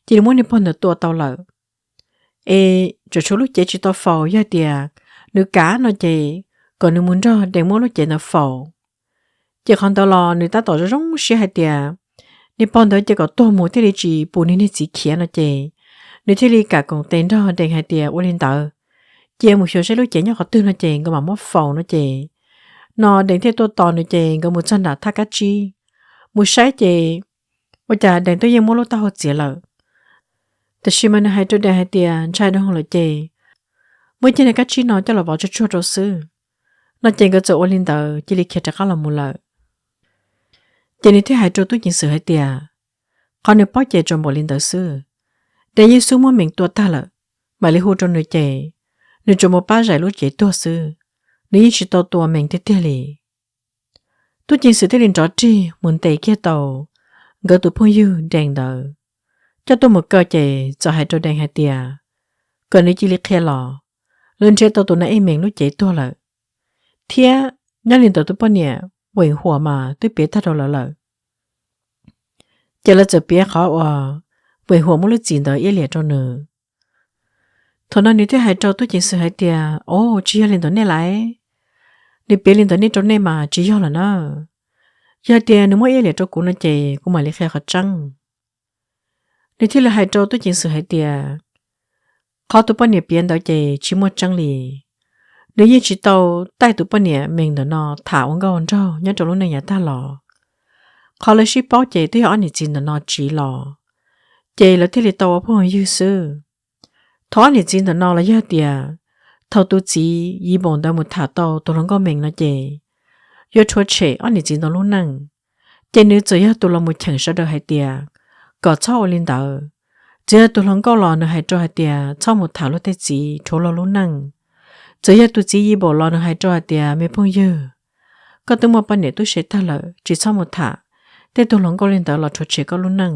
cia li muab niag pog ntawd tua tau lawm. Es tseem tshuav lub cev tsis tau faus, yog tias nws kav no ces kom nws mus nrog Dees muab lub cev ntawd faus. Ces qhov ntawd los nws tab tom zoo zoo siab hais tias niag pog ntawd ces kom tuag mus thiaj li tsis pum nws niag txiv khiav no ces nws thiaj li kam koom tes nrog Dees hais tias ua li ntawd, cia mus xyuas saib lub cev nyob qhov twg no ces nkawd mam muab faus no ces, no Dees thiaj tuaj tos nws ces nkawd mus txog nram thaj kab tsib, mus saib ces ua cas Dees twb yeej muab lub taub hau txiav lawm. Tab sis mas nws hais rau Dees hais tias ntshai dhau hwv lawm ces muab ib ceg niag kab tsib no coj los vov tsuag tsuag rau xwb. No ces nkawd txawm ua li ntawd cia li khiav rov qab los mus lawm. Ces nws thiaj hais rau tub ceev xwm hais tias qhov nws paub ces tsuas npaum li ntawd xwb. Dees yeej xub muab Mees tua tag lawm, mam li hu rau nws ces nws tsuas mus pab zais lub cev tuag xwb, nws yeej tsis tau tua Mees tiag tiag li. Tub ceev xwm thiaj li nrov rig mus ntes kiag tau nkawd tus phooj ywg Dees ntawd, coj tuaj mus kaw ces txawm hais rau Dees hais tias kom nws cia li qhia los, lawv nrhiav tau tus nais ej Mees lub cev tuag lawm, thiab nyob li ntawd tus poj niam Veem Huam mas twb piav tag rau lawv lawm. Ces lawv txawm piav qhov uas Veem Huam muab lub txim ntawd iab liam rau nws. Thaum no nws thiaj hais rau tub ceev xwm hais tias, o, tsis yog li ntawd nej lais, nws piav li ntawd nej rau nej mas tsis yog lawm na. Yog tias nws muab iab liam rau kuv no ces kuv mam li qhia qhov tseeb. Nws thiaj li hais rau tub ceev xwm hais tias qhov tus poj niam piav ntawd ces tsis muaj tseeb li. Nws yeej tsis tau taij tus poj niam Mees ntawm no tham ua nkauj nraug nyob rau lub neej yav tag los. Qhov lawv sib paub ces twb yog ob niam txiv ntawm no tsiv los, ces lawv thiaj li tau ua phooj ywg xwb. Thaum ob niam txiv ntawm no los yog tias thaum tus txiv Yi Npaum ntawd mus tham tau tus hluas nkauj Mees no ces yuav rhuav tshem ob niam txiv ntawd lub neej. Ces nws txawm yog tus los mus cheem sawv daws hais tias kom txhob ua li ntawd. Txawm yog tus hluas nkauj los nws hais rau hais tias txhob mus tham luag tej txiv rhuav luag lub neej. Txawm yog tus txiv Yi Npaum los nws hais rau hais tias me phooj ywg, koj twb muaj poj niam tub se tag lawm tsis txhob mus tham tej tug hluas nkauj li ntawd los rhuav tshem koj lub neej.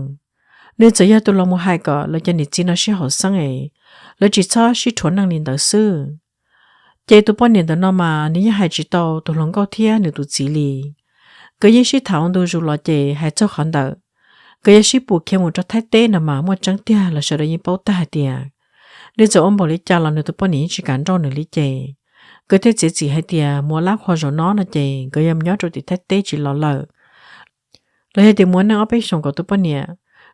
Nws txawm yog tus los mus hais kom lawv cov niam txiv no sib haum xeeb es lawv tsis txhob sib rhuav neej li ntawd xwb. Ces tus poj niam ntawm no mas nws yeej hais tsis tau tus hluas nkauj thiab nws tus txiv li. Nkawd yeej sib tham ua ntu zus los ces hais txog qhov ntawm nkawd yuav sib pus khiav mus rau Thaib teb no mas muaj tseeb tiag los sawv daws yeej paub tag hais tias nws txawm ua npaum li cas los nws tus poj niam yeej tsis kam nrauj nws li ces nkawd thiaj txiav txim hais tias mus ua lab qhua zaum no no ces nkawd yuav mus nyob rau tim Thaib teb tsis los lawm. Los yog tias mus ua neej ob peb xyoos kom tus poj niam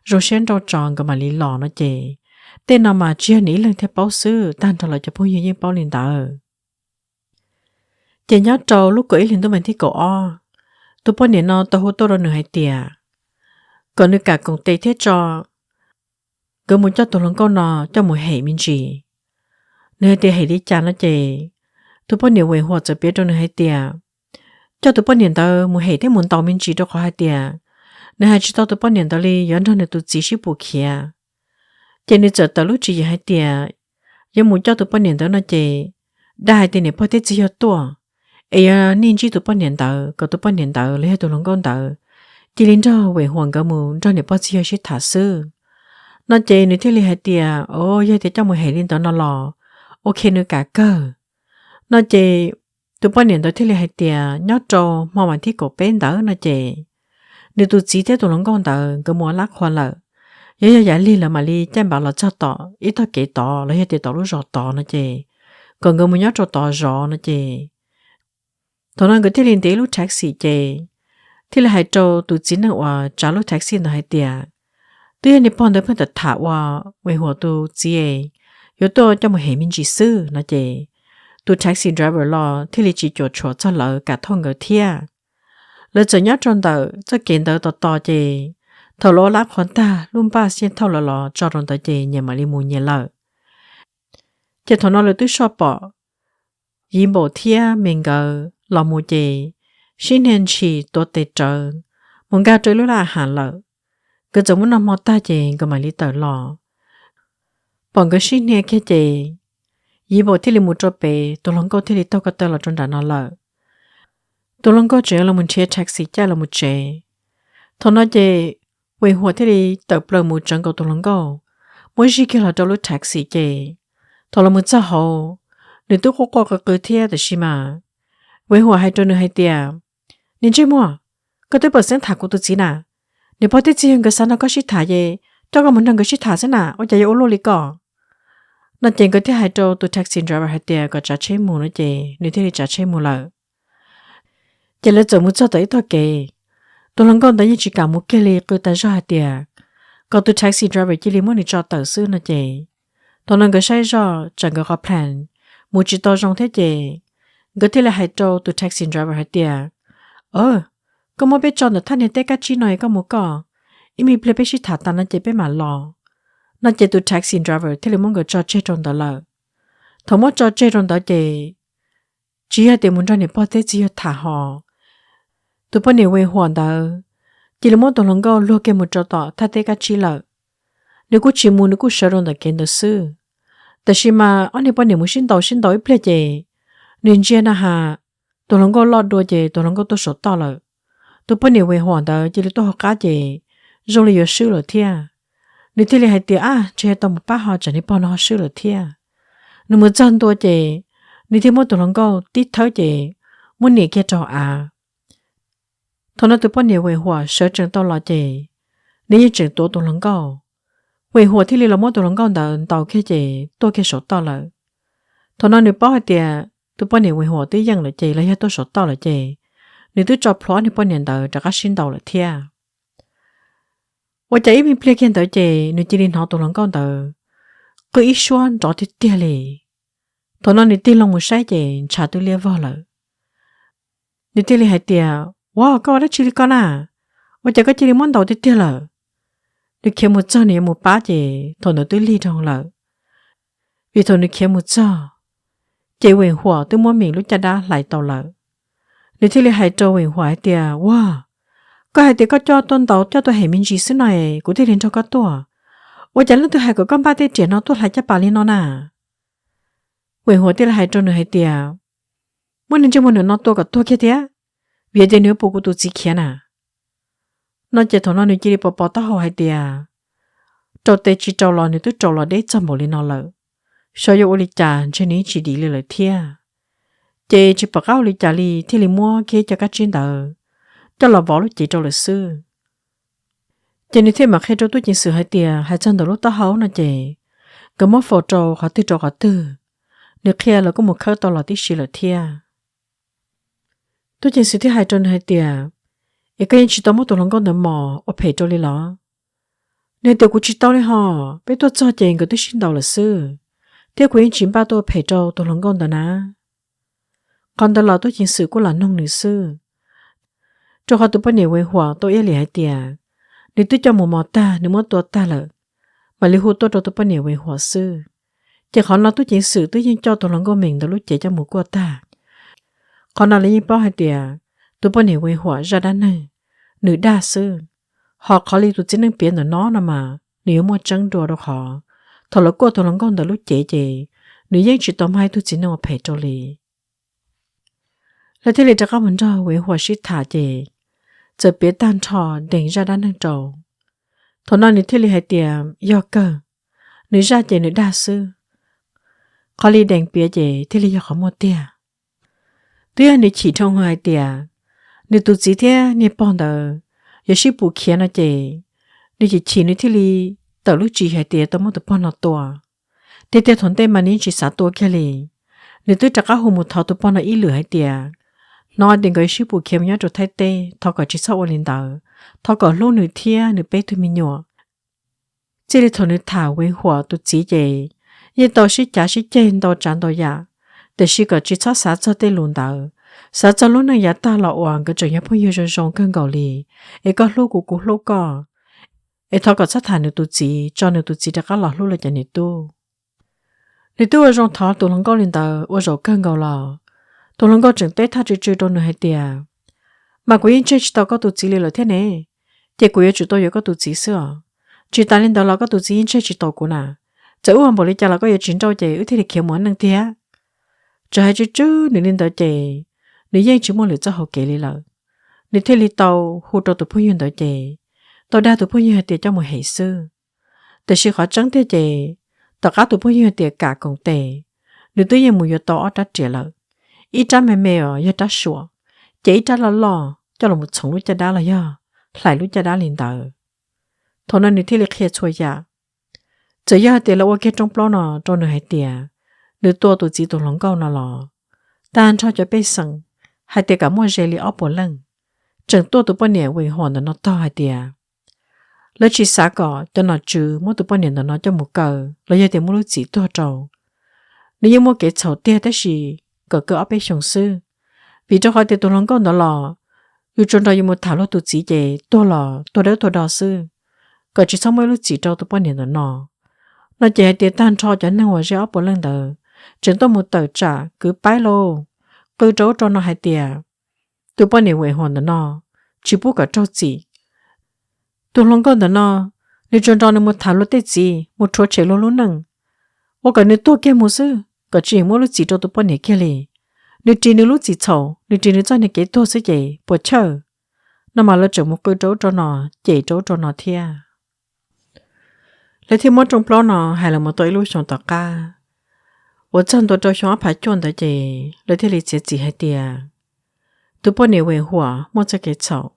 zoo siab nrauj tso nkawd mam li los no ces tej no mas tsis yog nws ib leeg thiaj paub xwb, tag nrho lawv cov phooj ywg yeej paub li ntawd. Ces nyob rau lub kaum ib hlis ntuj mas thib kaum ob, tus poj niam no tau hu tuaj rau nws hais tias kom nws kam koom tes thiab tso nkawd mus coj tus hluas nkauj no coj mus hem me ntsis. Nws hais tias hem li cas no ces tus poj niam Veem Huam txawm piav rau nws hais tias coj tus poj niam ntawd mus hem thiab mus ntaus me ntsis rau qhov hais tias nws hais tsis tau tus poj niam ntawd li yuav nrog nws tus txiv sib pus khiav. Ces nws txawm tawm lub tswv yim hais tias yuav mus coj tus poj niam ntawd no ces dag hais tias niam pog thiab txiv yawg tuaj es yuav nij ntsib tus poj niam ntawd kom tus poj niam ntawd los yog tus hluas nkauj ntawd cia li nrog Veem Huam nkawd mus nrog niam pog txiv yawg sib tham xwb. No ces nws thiaj li hais tias o, yog tias coj mus hem li ntawd no los ok, nws kam kawg. No ces tus poj niam ntawd thiaj li hais tias nyob rau hmo vas thib kaum peb ntawd no ces nws tus txiv thiab tus hluas nkauj ntawd nkawd mus ua lab qhua lawm. Yog yog yav lig lawv mam li caij npav los txog tom ib tog kev tod los yog tias tom lub zos tod no ces kom nkawd mus nyob rau tod zov no ces thaum no nkawd thiaj li ntiav ib lub taxi ces thiaj li hais rau tus txiv neej uas tsav lub taxi ntawd hais tias twb yog niag pog ntawd pheej tham tham ua Veem Huam tus txiv yuav tuaj coj mus hem me ntsis xwb no ces tus taxi driver los thiaj li tsis cuam tshuam txog lawv, kam thauj nkawd thiab. Lawv txawm nyob rau ntawm txoj kev ntawd tos tos ces thaum lawv ua lab qhua tag lub npaj xyeej thauj lawv los tso rau ntawd ces nyias mam li mus nyias lawm. Ces thaum no lawv twb soj pom Yiv Npaum thiab Me nkawd los mus ces sib hnia ntshis tuav tes rawv mus nkag rau ib lub laj ham lawm. Nkawd txawm muab noj hmo tag ces nkawd mam li tawm los. Pom nkawd sib hnia kiag ces Yiv Npaum thiaj li mus rau pem, tus hluas nkauj thiaj li taug ko taw los rau nram no lawm. Tus hluas nkauj tseem yuav los mus nrhiav taxi caij los mus tsev. Thaum no ces Veem Huam thiaj li tawm plaws mus tsawv nkaus tus hluas nkauj, muab zij kiag los rau lub taxi ces thaum los mus txog hauv, nws twb quaj quaj qw qw thiab tab sis mas Veem Huam hais rau nws hais tias, niag ntsej muag, Koj twb pom xeeb tham kuv tus txiv na. Niam pog thiab txiv yawg nkawd xav nrog koj sib tham ces coj koj mus nrog nkawd sib tham xwb na, ua cas yuav ua luaj li ko? No ces nkawd thiaj hais rau tus taxi driver hais tias kom tsav tsheb mus no ces nws thiaj li tsav tsheb mus lawm. Ces lawv txawm mus txog tom ib tog kev, tus hluas nkauj ntawd yeej tsis kam mus kiag li, qw tas zog hais tias kom tus taxi driver cia li muab nws tso tawm xwb no ces thaum no nkawd saib zoj tsam nkawd qhov plan mus tsis tau zoo thiab ces nkawd thiaj li hais rau tus taxi driver hais tias, koj muab peb tso ntawm thaj niag teb kab tsib no es koj mus koj, ib me pliag peb sib tham tas no ces peb mam los. No ces tus taxi driver thiaj li muab nkawd tso tseg rau ntawd lawm. Thaum muab tso tseg rau ntawd ces tsis yog tias mus nrog niam pog thiab txiv yawg tham hos, tus poj niam Weis Huam ntawd cia li muab tus hluas nkauj luag kiag mus rau tom thaj teb kab tsib lawm. Nws kuj tsis mus, nws kuj sawv rau ntawm kev ntawd xwb. Tab sis mas ob niag poj niam mus sib ntaus sib ntaus ib pliag ces nws ntsia na has tus hluas nkauj loj dua ces tus hluas nkauj tuaj saum toj lawm. Tus poj niam Weis Huam ntawd cia li tuaj hauv qab ces zoo li yuav swb lawm thiab. Nws thiaj li hais tias, ab, ntshe yog tau mus pab ho tsam niag pog no ho swb lawm thiab. Nws mus txog ntua ces nws thiaj muab tus hluas nkauj tib thawb ces muab nias kiag rau av. Thaum no tus poj niam Weis Huam sawv tsees tau los ces nws yeej tseem tuav tus hluas nkauj. Weis Huam thiaj li los muab tus hluas nkauj ntawd ntaus kiag ces tuaj kiag saum toj lawm. Thaum no nws paub hais tias tus poj niam Weis Huam twb yeej lawm ces los yog tuaj saum toj lawm ces nws twb tso plhuav ob niag poj niam ntawd rov qab sib ntaus lawm thiab. Ua cas ib me pliag kiag ntawd ces nws cia li hnov tus hluas nkauj ntawd qw ib suab nrov tiag tiag li. Thaum no nws tig loo mus saib ces ntshav twb liab vog lawm. Nws thiaj li hais tias, ua, koj ua dab tsi li ko na? Ua cas koj cia li muab ntaus tiag tiag lawm? Nws khiav mus txog nws yuav mus pab ces thaum ntawd twb lig dhau lawm. Vim thaum nws khiav mus txog ces Weis Huam twb muab Meem lub caj dab hlais tau lawm. Nws thiaj li hais rau Weis Huam hais tias, ua, koj hais tias koj coj tuaj ntaus coj tuaj hem me ntsis xwb no es kuv thiaj li nrog koj tuaj. Ua cas leej twg hais kom koj npaj tej riam no tuaj hlais caj pas li no na? Weis Huam thiaj li hais rau nws hais tias, muab niag ntsej muag ntawm no tua kom tuag kiag thiab, vim tias nws yuav pum kuv tus txiv khiav na. No ces thaum no nws cia li pos pos taub hau hais tias, rau tes tsis rau los nws twb rau los deb txog npaum li no lawm, xyov yuav ua li cas ntshe nws yeej tsis dim li lawm thiab. Ces tsis pom qab ua li cas li thiaj li muab kiag cov kab tsib ntawd coj los vov lub cev rau lawm xwb. Ces nws thiaj mam qhia rau tub ceev xwm hais tias hais txog ntawm lub taub hau no ces nkawd muab faus rau qhov twg rau qhov twg, nws qhia lawv kuj mus khawb tau los tib si lawm thiab. Tub ceev xwm thiaj hais rau nws hais tias, es koj yeej tsis tau muab tus hluas nkauj ntawd mos ua phem rau li los? Nws hais tias, kuv tsis tau li hos, peb tuaj txog ces nkawd twb sib ntaus lawm xwb, thiab kuv yeej tsis npaj tuaj ua phem rau tus hluas nkauj ntawd na. Qhov ntawd los tub ceev xwm kuj lam noog nws xwb, rau qhov tus poj niam Weis Huam tau ib lim hais tias nws twb coj mus mos tag, nws muab tua tag lawm, mam li hu tuaj rau tus poj niam Weis Huam xwb. Ces qhov no tub ceev xwm twb yeej coj tus hluas nkauj Meem ntawd lub cev coj mus kuaj tag. Qhov no lawv yeej paub hais tias tus poj niam Weis Huam zaj dab neeg nws dag xwb, ho qhov li tus txiv neej piav ntawm no no mas nws yuav muaj tseeb dua rau qhov thaum lawv kuaj tus hluas nkauj ntawd lub cev ces nws yeej tsis tau muaj ib tug txiv neej ua phem rau li. Lawv thiaj li rov qab mus nrog Weis Huam sib tham ces txawm piav tag nrho Dees zaj dab neeg rau. Thaum no nws thiaj li hais tias yog kawg, nws zaj ces nws dag xwb, qhov li Dees piav ces thiaj li yog qhov muaj tiag. Twb yog nws chim dhau hwv hais tias nws tus txiv thiab niag pog ntawd yuav sib pus khiav no ces nws chim chim nws thiaj li tawm lub tswv yim hais tias tau muab tus pog no tua. Tiag tiag thaum ntej mas nws yeej tsis xav tua kiag li. Nws twb rov qab hu mus thov tus pog no ib lwm hais tias hnov tias nkawd yuav sib pus khiav mus nyob rau Thaib teb, thov kom tsis txhob ua li ntawd, thov kom hlub nws thiab nws peb tug me nyuam. Txij li thaum nws tham Weis Huam tus txiv ces yeej tau sib cav sib ceg ntau tsav ntau yam, tiam sis kom tsis txhob xav txog tej lus ntawd, xav txog lub neej yav tag los uas nkawd tseem yog phooj ywg zoo zoo kawg nkaus li, es koj hlub kuv, kuv hlub koj, es thov kom txhob tham nws tus txiv, tso nws tus txiv rov qab los hlub lawv cov niam tub. Nws twb ua zoo thov tus hluas nkauj li ntawd ua zaum kawg nkaus los tus hluas nkauj tseem teb thaj tsw tsw rau nws hais tias, mas kuv yeej tseg tsis tau koj tus txiv li lawm thiab ne, ces kuv yuav tsum tau yuav koj tus txiv xwb os. Tsis tas li ntawd los koj tus txiv yeej tseg tsis tau kuv na. Txawm wb ua npaum li cas los koj yuav tsis nrauj ces wb thiaj li khiav mus ua neej tiag. Txawm hais tsw tsw nws li ntawd ces nws yeej tsis muaj lwm txoj hau kev li lawm. Nws thiaj li tau hu rau tus phooj ywg ntawd ces tau dag tus phooj ywg hais tias coj mus hem xwb. Tiam sis qhov tseeb tiag ces tom qab tus phooj ywg hais tias kam koom tes, nws twb yeej mus yuav tau ob rab riam lawm. Ib rab me me os yog rab suam, ces ib rab loj loj coj los txhoov lub caj dab los yog hlais lub caj dab li ntawd. Thaum no nws thiaj li qhia txhua yam. Txawm yog hais tias lawv ua kiag rooj plaub no rau nws hais tias nws tua tus txiv tus hluas nkauj no los, tag nrho cov pej xeem hais tias kom muaj ze li ob puas leej, tseem tuaj tus poj niam Weem Huam ntawm no tog hais tias lawv tsis xav kom cov nom tswv muab tus poj niam ntawm no coj mus kaw los yog tias muab lub txim tuag rau. Nws yeej muaj kev txhaum tiag tab sis kom kaw ob peb xyoos xwb, vim rau qhov tias tus hluas nkauj ntawd los yus tsuas nrog yus mus tham luag tus txiv ces tuag los tuag dawb tuag do xwb, kom tsis txhob muaj ib lub txim rau tus poj niam ntawm no. No ces hais tias tag nrho cov neeg uas ze ob puas leej ntawd tseem tuaj mus tawm tsam kwv paib lauj, qw rau ub rau no hais tias tus poj niam Weem Huam ntawm no tsis pub kom raug txim. Tus hluas nkauj ntawm no, nws tsuas nrog nws mus tham luag tej txiv, mus rhuav tshem luag lub neej, ua kom nws tuag kiag mus xwb, kom tsis muab lub txim rau tus poj niam kiag li. Nws ris nws lub txim txhaum, nws ris nws txoj niag kev tuag xwb ces puas chawj. No mas lawv tseem mus qw rau ub rau no, cem rau ub rau no thiab. Lawv thiaj muab rooj plaub no hais los mus tau ib lub xyoo tom qab, uas txog ntua rau xyoo ob phav cuaj ntawd ces lawv thiaj li txiav txim hais tias tus poj niam Weem Huam muaj txoj kev txhaum.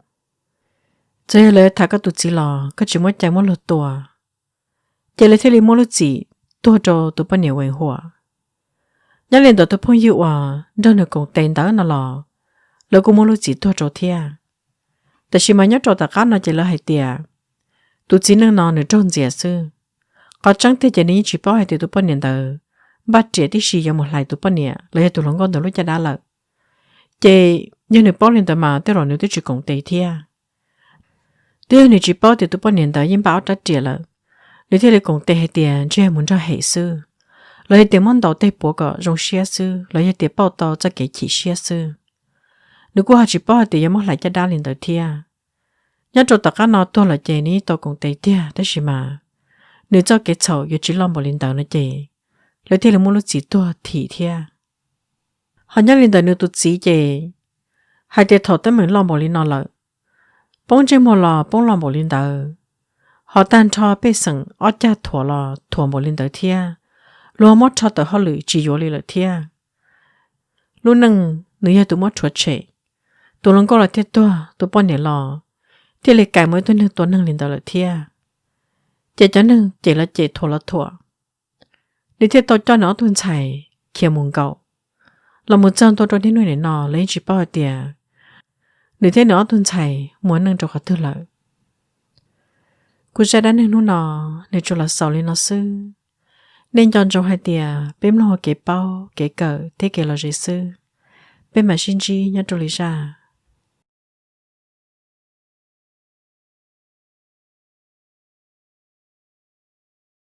Txawm yog lawv tham koj tus txiv los koj tsis muaj cai muab luag tua. Ces lawv thiaj li muab lub txim tuag rau tus poj niam Weem Huam. Nyob li ntawm tus phooj ywg uas nrog nws koom tes ntawd no los, lawv kuj muab lub txim tuag rau thiab. Tab sis mas nyob rau tom qab no ces lawv hais tias tus txiv neej no nws raug ntxias xwb. Qhov tseeb tiag ces nws yeej tsis paub hais tias tus poj niam ntawd npaj riam tib si yuav mus hlais tus poj niam los yog tus hluas nkauj ntawd lub caj dab lawm. Ces yog nws paub li ntawd mas tej zaum nws twb tsis koom tes thiab. Twb yog nws tsis paub tias tus poj niam ntawd yeej npaj ob rab riam lawm, nws thiaj li koom tes hais tias ntshe mus nrog hem xwb, los yog tias muab ntaus tej puav kom zoo siab xwb, los yog tias pauj tau txoj kev chim siab xwb. Nws kuj ho tsis paub hais tias yuav muab hlais caj dab li ntawd thiab. Nyob rau tom qab no tuag lawm ces nws yeej tau koom tes tiag tab sis mas nws txoj kev txhaum yuav tsis loj npaum li ntawd no ces lawv thiaj li muab lub txim tuag thim thiab. Ho nyob li ntawm nws tus txiv ces hais tias thaum teeb meem loj npaum li no lawm, poob ntsej muag los poob loj npaum li ntawd, ho tag nrho pej xeem ob cag thuam los thuam npaum li ntawd thiab, luag muab rho tawm hauj lwm tsis yuav li lawm thiab. Lub neej nws yog tus muab rhuav tshem, tus hluas nkauj los thiaj tuag, tus poj niam los thiaj li kais mus ib tug neeg tua neeg li ntawd lawm thiab. Ces cov neeg cem los cem thuam los thuam, nws thiaj tau coj nws ob tug ntxhais khiav mus nkaum. Los mus txog ntua rau niaj hnub nim no lawv yeej tsis paub hais tias nws thiab nws ob tug ntxhais mus ua neej rau qhov twg lawm. Kuv zaj dab neeg hnub no nws tsuas los xaus li no xwb. Nej nco ntsoov hais tias peb mloog ua kev paub, kev kawm thiab kev lom zem xwb. Peb mam sib ntsib nyob rau lwm zaj.